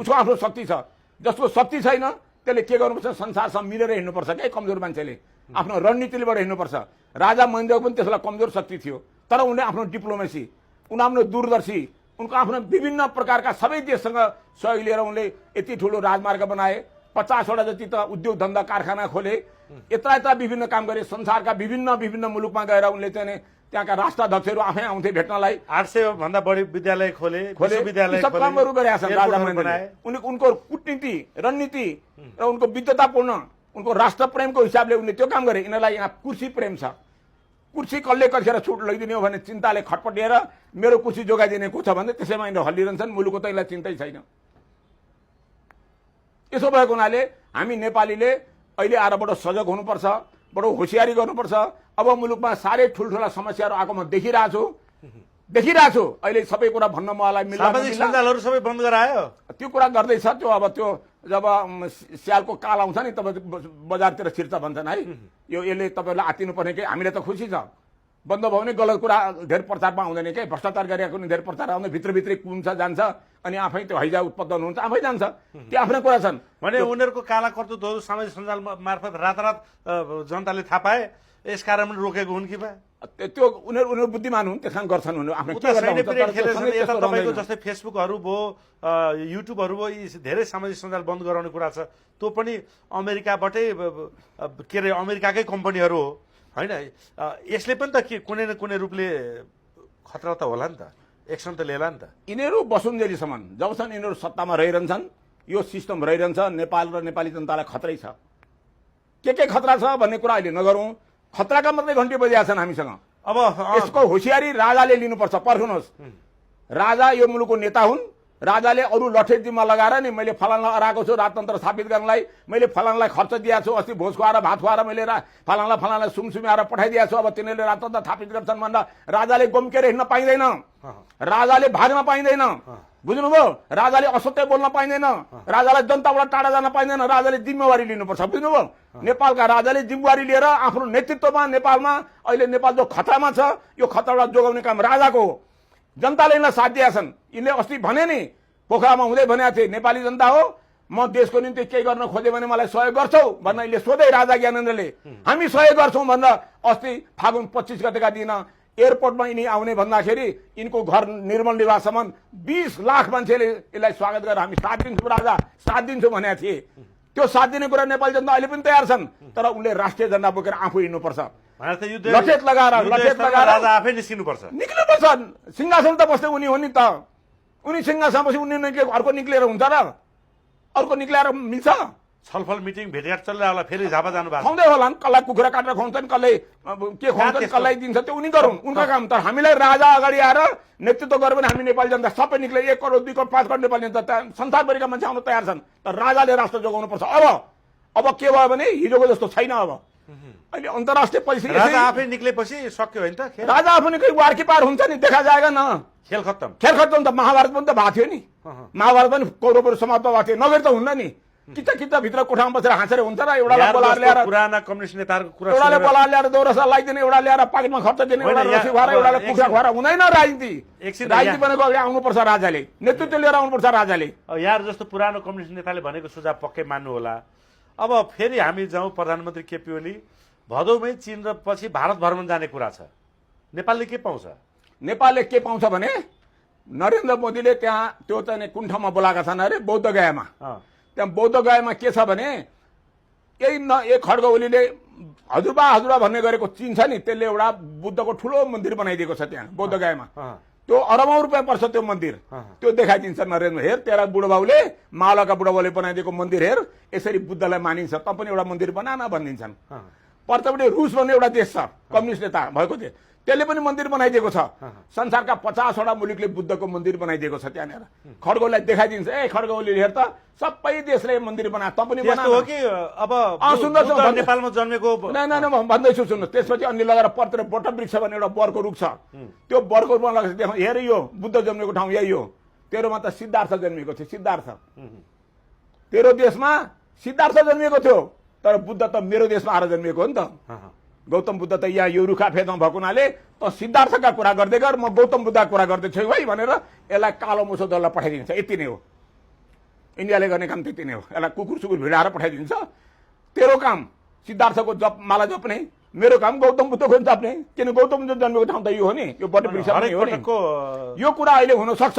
उसको आफ्नो शक्ति छ। जसको शक्ति छैन त्यसले के गर्नुपर्छ? संसारसँग मिलेर हिँड्नुपर्छ क्या। कमजोर मान्छेले आफ्नो रणनीतिबाट हिँड्नुपर्छ। राजा महेन्द्रको पनि त्यसलाई कमजोर शक्ति थियो, तर उनले आफ्नो डिप्लोमेसी, उनको आफ्नो दूरदर्शी, उनको आफ्नो विभिन्न प्रकारका सबै देशसँग सहयोग लिएर उनले यति ठुलो राजमार्ग बनाए। 50वटा जति त उद्योग धन्दा कारखाना खोले, यता विभिन्न काम गरे। संसारका विभिन्न मुलुकमा गएर उनले चाहिँ त्यहाँका राष्ट्राध्यक्षहरू आफै आउँथे भेट्नलाई। 800 भन्दा बढी विद्यालय खोले, विश्वविद्यालय सब कामहरू गरेका छन् राजा महेन्द्रले। उनको कूटनीति, रणनीति र उनको विद्वतापूर्ण, उनको राष्ट्र प्रेमको हिसाबले उनले त्यो काम गरे। यिनीहरूलाई यहाँ कुर्सी प्रेम छ। कुर्सी कसले कतिखेर छुट लैदिने हो भने चिन्ताले खटपटिएर मेरो कुर्सी जोगाइदिने को छ भने त्यसैमा यिनीहरू हल्लिरहन्छन्। मुलुकको त यसलाई चिन्तै छैन। यसो भएको हुनाले हामी नेपालीले अहिले आएर बडो सजग हुनुपर्छ, बडो होसियारी गर्नुपर्छ। अब मुलुकमा साह्रै ठुल्ठुला समस्याहरू आएको म देखिरहेको छु। अहिले सबै कुरा भन्न मलाई सामाजिक सञ्जालहरू सबै बन्द गरायो। त्यो कुरा गर्दैछ। त्यो अब त्यो जब स्यालको काल आउँछ नि तब बजारतिर छिर्छ भन्छन् है। यसले तपाईँहरूलाई आत्तिनु पर्ने के? हामीलाई त खुसी छ। बन्द भयो भने गलत कुरा धेर प्रचारमा आउँदैन के? भ्रष्टाचार गरेको नि धेर प्रचार आउँदैन, भित्रभित्रै कुन्छ जान्छ अनि आफै त्यो हैजा उत्पन्न हुन्छ, आफै जान्छ। त्यो आफ्नै कुरा छन् भने उनीहरूको काला कर्तुतहरू सामाजिक सञ्जाल मार्फत रातारात जनताले थाहा पाए, यसकारण पनि रोकेको हुन् कि बा? त्यो उनीहरू बुद्धिमान हुन्, त्यसमा गर्छन् उनीहरू आफ्नो। तपाईँको जस्तै फेसबुकहरू भयो, युट्युबहरू भयो, यी धेरै सामाजिक सञ्जाल बन्द गराउने कुरा छ। त्यो पनि अमेरिकाबाटै के अरे अमेरिकाकै कम्पनीहरू हो होइन? यसले पनि त के कुनै न कुनै रूपले खतरा त होला नि त, एक्सन त लिएला नि त। यिनीहरू बसुन्जेलीसम्म जबसम्म यिनीहरू सत्तामा रहिरहन्छन्, यो सिस्टम रहिरहन्छ, नेपाल र नेपाली जनतालाई खतरै छ। के खतरा छ भन्ने कुरा अहिले नगरौँ। खतराका मात्रै घन्टी बजिरहेका छन् हामीसँग। अब यसको होसियारी राजाले लिनुपर्छ। पर्खनुहोस्, राजा यो मुलुकको नेता हुन् राजाले अरू लठे जिम्मा लगाएर नि मैले फलाना हराएको छु राजतन्त्र स्थापित गर्नलाई, मैले फलानालाई खर्च दिएको छु, अस्ति भोज खुवाएर भात खुवाएर मैले फलानालाई सुमसुम्याएर पठाइदिएको छु, अब तिनीहरूले राजतन्त्र स्थापित गर्छन् भनेर राजाले गोम्केर हिँड्न पाइँदैन, राजाले भाग्न पाइँदैन, बुझ्नुभयो? राजाले असत्य बोल्न पाइँदैन, राजालाई जनताबाट टाढा जान पाइँदैन, राजाले जिम्मेवारी लिनुपर्छ, बुझ्नुभयो? नेपालका राजाले जिम्मेवारी लिएर आफ्नो नेतृत्वमा नेपालमा अहिले नेपाल जो खतरामा छ यो खतराबाट जोगाउने काम राजाको हो। जनताले यिनलाई साथ दिएका छन्। यिनले अस्ति भने नि पोखरामा हुँदै भनेका थिए नेपाली जनता हो म देशको निम्ति केही गर्न खोजे भने मलाई सहयोग गर्छौ भनेर यिनले सोधे राजा ज्ञानेन्द्रले हामी सहयोग गर्छौं भनेर अस्ति फागुन 25 गतेका दिन एयरपोर्टमा यिनी आउने भन्दाखेरि यिनको घर निर्मल निवाससम्म 20 लाख मान्छेले यसलाई स्वागत गरेर हामी साथ दिन्छौँ राजा साथ दिन्छौँ भनेका थिए। त्यो साथ दिने कुरा नेपाली जनता अहिले पनि तयार छन्, तर उनले राष्ट्रिय झण्डा बोकेर आफू हिँड्नुपर्छ, लठेत लगाएर राजा आफै निस्किनुपर्छ, निक्लिनुपर्छ। सिंहासन त बस्दै उनी हो नि त, उनी सिंहासन बसी उनी निक्लेको अर्को निक्लेर हुन्छ र? अर्को निक्लेर मिल्छ? छलफल मिटिङ भेटघाट चलिरहेको होला, फेरि झापा जानु भएको खुवाउँदै होला नि, कसलाई कुखुरा काटेर खुवाउँछन्, कसलाई के खुवाउँछन्, कसलाई दिन्छ, त्यो उनी गरौँ उनका काम। तर हामीलाई राजा अगाडि आएर नेतृत्व गर्यो भने हामी नेपाली जनता सबै निक्ले 1 करोड 2 करोड 5 करोड नेपाली जनता संसारभरिका मान्छे आउन तयार छन्, तर राजाले राष्ट्र जोगाउनु पर्छ। अब के भयो भने हिजोको जस्तो छैन। अब अहिले अन्तर्राष्ट्रिय परिस्थिति राजा आफै निक्लेपछि सक्यो होइन त खेल? राजा आफै निक्ले वार की पार हुन्छ नि, देखा जाएगा न, खेल खत्तम। खेल खत्तम त महाभारत पनि त भएको थियो नि, महाभारत पनि कौरवहरू समाप्त भएको थियो, नगरी त हुन्न नि। किता भित्र कोठामा बसेर हाँसेर हुन्छ र? एउटालाई बोलाएर ल्याएर पुराना कम्युनिस्ट नेताहरूको कुरा एउटाले बोलाएर ल्याएर दौरसा लगाइदिने, एउटा ल्याएर पाकेटमा खर्च दिने, एउटा रसी खुवाएर एउटाले कुखुरा खुवाएर हुँदैन राजनीति। राजनीति भनेको अगाडि आउनुपर्छ राजाले, नेतृत्व लिएर आउनुपर्छ राजाले। यार जस्तो पुरानो कम्युनिस्ट नेताले भनेको सुझाव पक्कै मान्नु होला। अब फेरि हामी जाउँ प्रधानमन्त्री केपी ओली भदौमै चीन र पछि भारत भ्रमण जाने कुरा छ, नेपालले के पाउँछ? नेपालले के पाउँछ भने नरेन्द्र मोदीले त्यहाँ त्यो चाहिँ कुन ठाउँमा बोलाएका छन् अरे बौद्ध गयामा। त्यहाँ बौद्ध गयामा के छ भने एक खड्ग ओलीले हजुरबा भन्ने गरेको चिन छ नि, त्यसले एउटा बुद्धको ठुलो मन्दिर बनाइदिएको छ त्यहाँ बौद्ध गयामा। त्यो अरबौं रुपियाँ पर्छ त्यो मन्दिर, त्यो देखाइदिन्छ नरेन्द्र। हेर तेरा बुढोबाउले मावलाका बुढोबाउले बनाइदिएको मन्दिर हेर, यसरी बुद्धलाई मानिन्छ, त पनि एउटा मन्दिर बनान भनिदिन्छन्। पर्तपट्टि रुस भन्ने एउटा देश छ कम्युनिस्ट नेता भएको थियो, त्यसले पनि मन्दिर बनाइदिएको छ। संसारका 50वटा मुलुकले बुद्धको मन्दिर बनाइदिएको छ त्यहाँनिर। खड्गोलाई देखाइदिन्छ, ए खड्ग ओली हेर त सबै देशले मन्दिर बना, त पनि बना हो कि अब नेपालमा जन्मेको न भन्दैछु सुन्नु। त्यसपछि अन्य लगेर पर्तिर बटवृक्ष भन्ने एउटा बरको रुख छ, त्यो बरको रुखमा लगेर हेर यो बुद्ध जन्मेको ठाउँ यही हो। तेरोमा त सिद्धार्थ जन्मेको थियो, सिद्धार्थ तेरो देशमा सिद्धार्थ जन्मेको थियो, तर बुद्ध त मेरो देशमा आएर जन्मिएको हो नि त। गौतम बुद्ध त यहाँ यो रुखा फेदमा भएको हुनाले त सिद्धार्थका कुरा गर्दै गर, म गौतम बुद्धका कुरा गर्दैछु है भनेर यसलाई कालो मुसो दललाई पठाइदिन्छ। यति नै हो इन्डियाले गर्ने काम, त्यति नै हो। यसलाई कुकुर सुकुर भिडाएर पठाइदिन्छ। तेरो काम सिद्धार्थको जप माला जप्ने, मेरो काम गौतम बुद्धको जप्ने, किन गौतम बुद्ध जन्मेको ठाउँ त यो हो नि, यो बटवृक्ष नै हो नि। यो कुरा अहिले हुन सक्छ,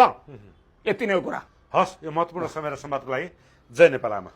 यति नै हो कुरा। हस्, यो महत्त्वपूर्ण समय र संवादको लागि जय नेपाल आमा।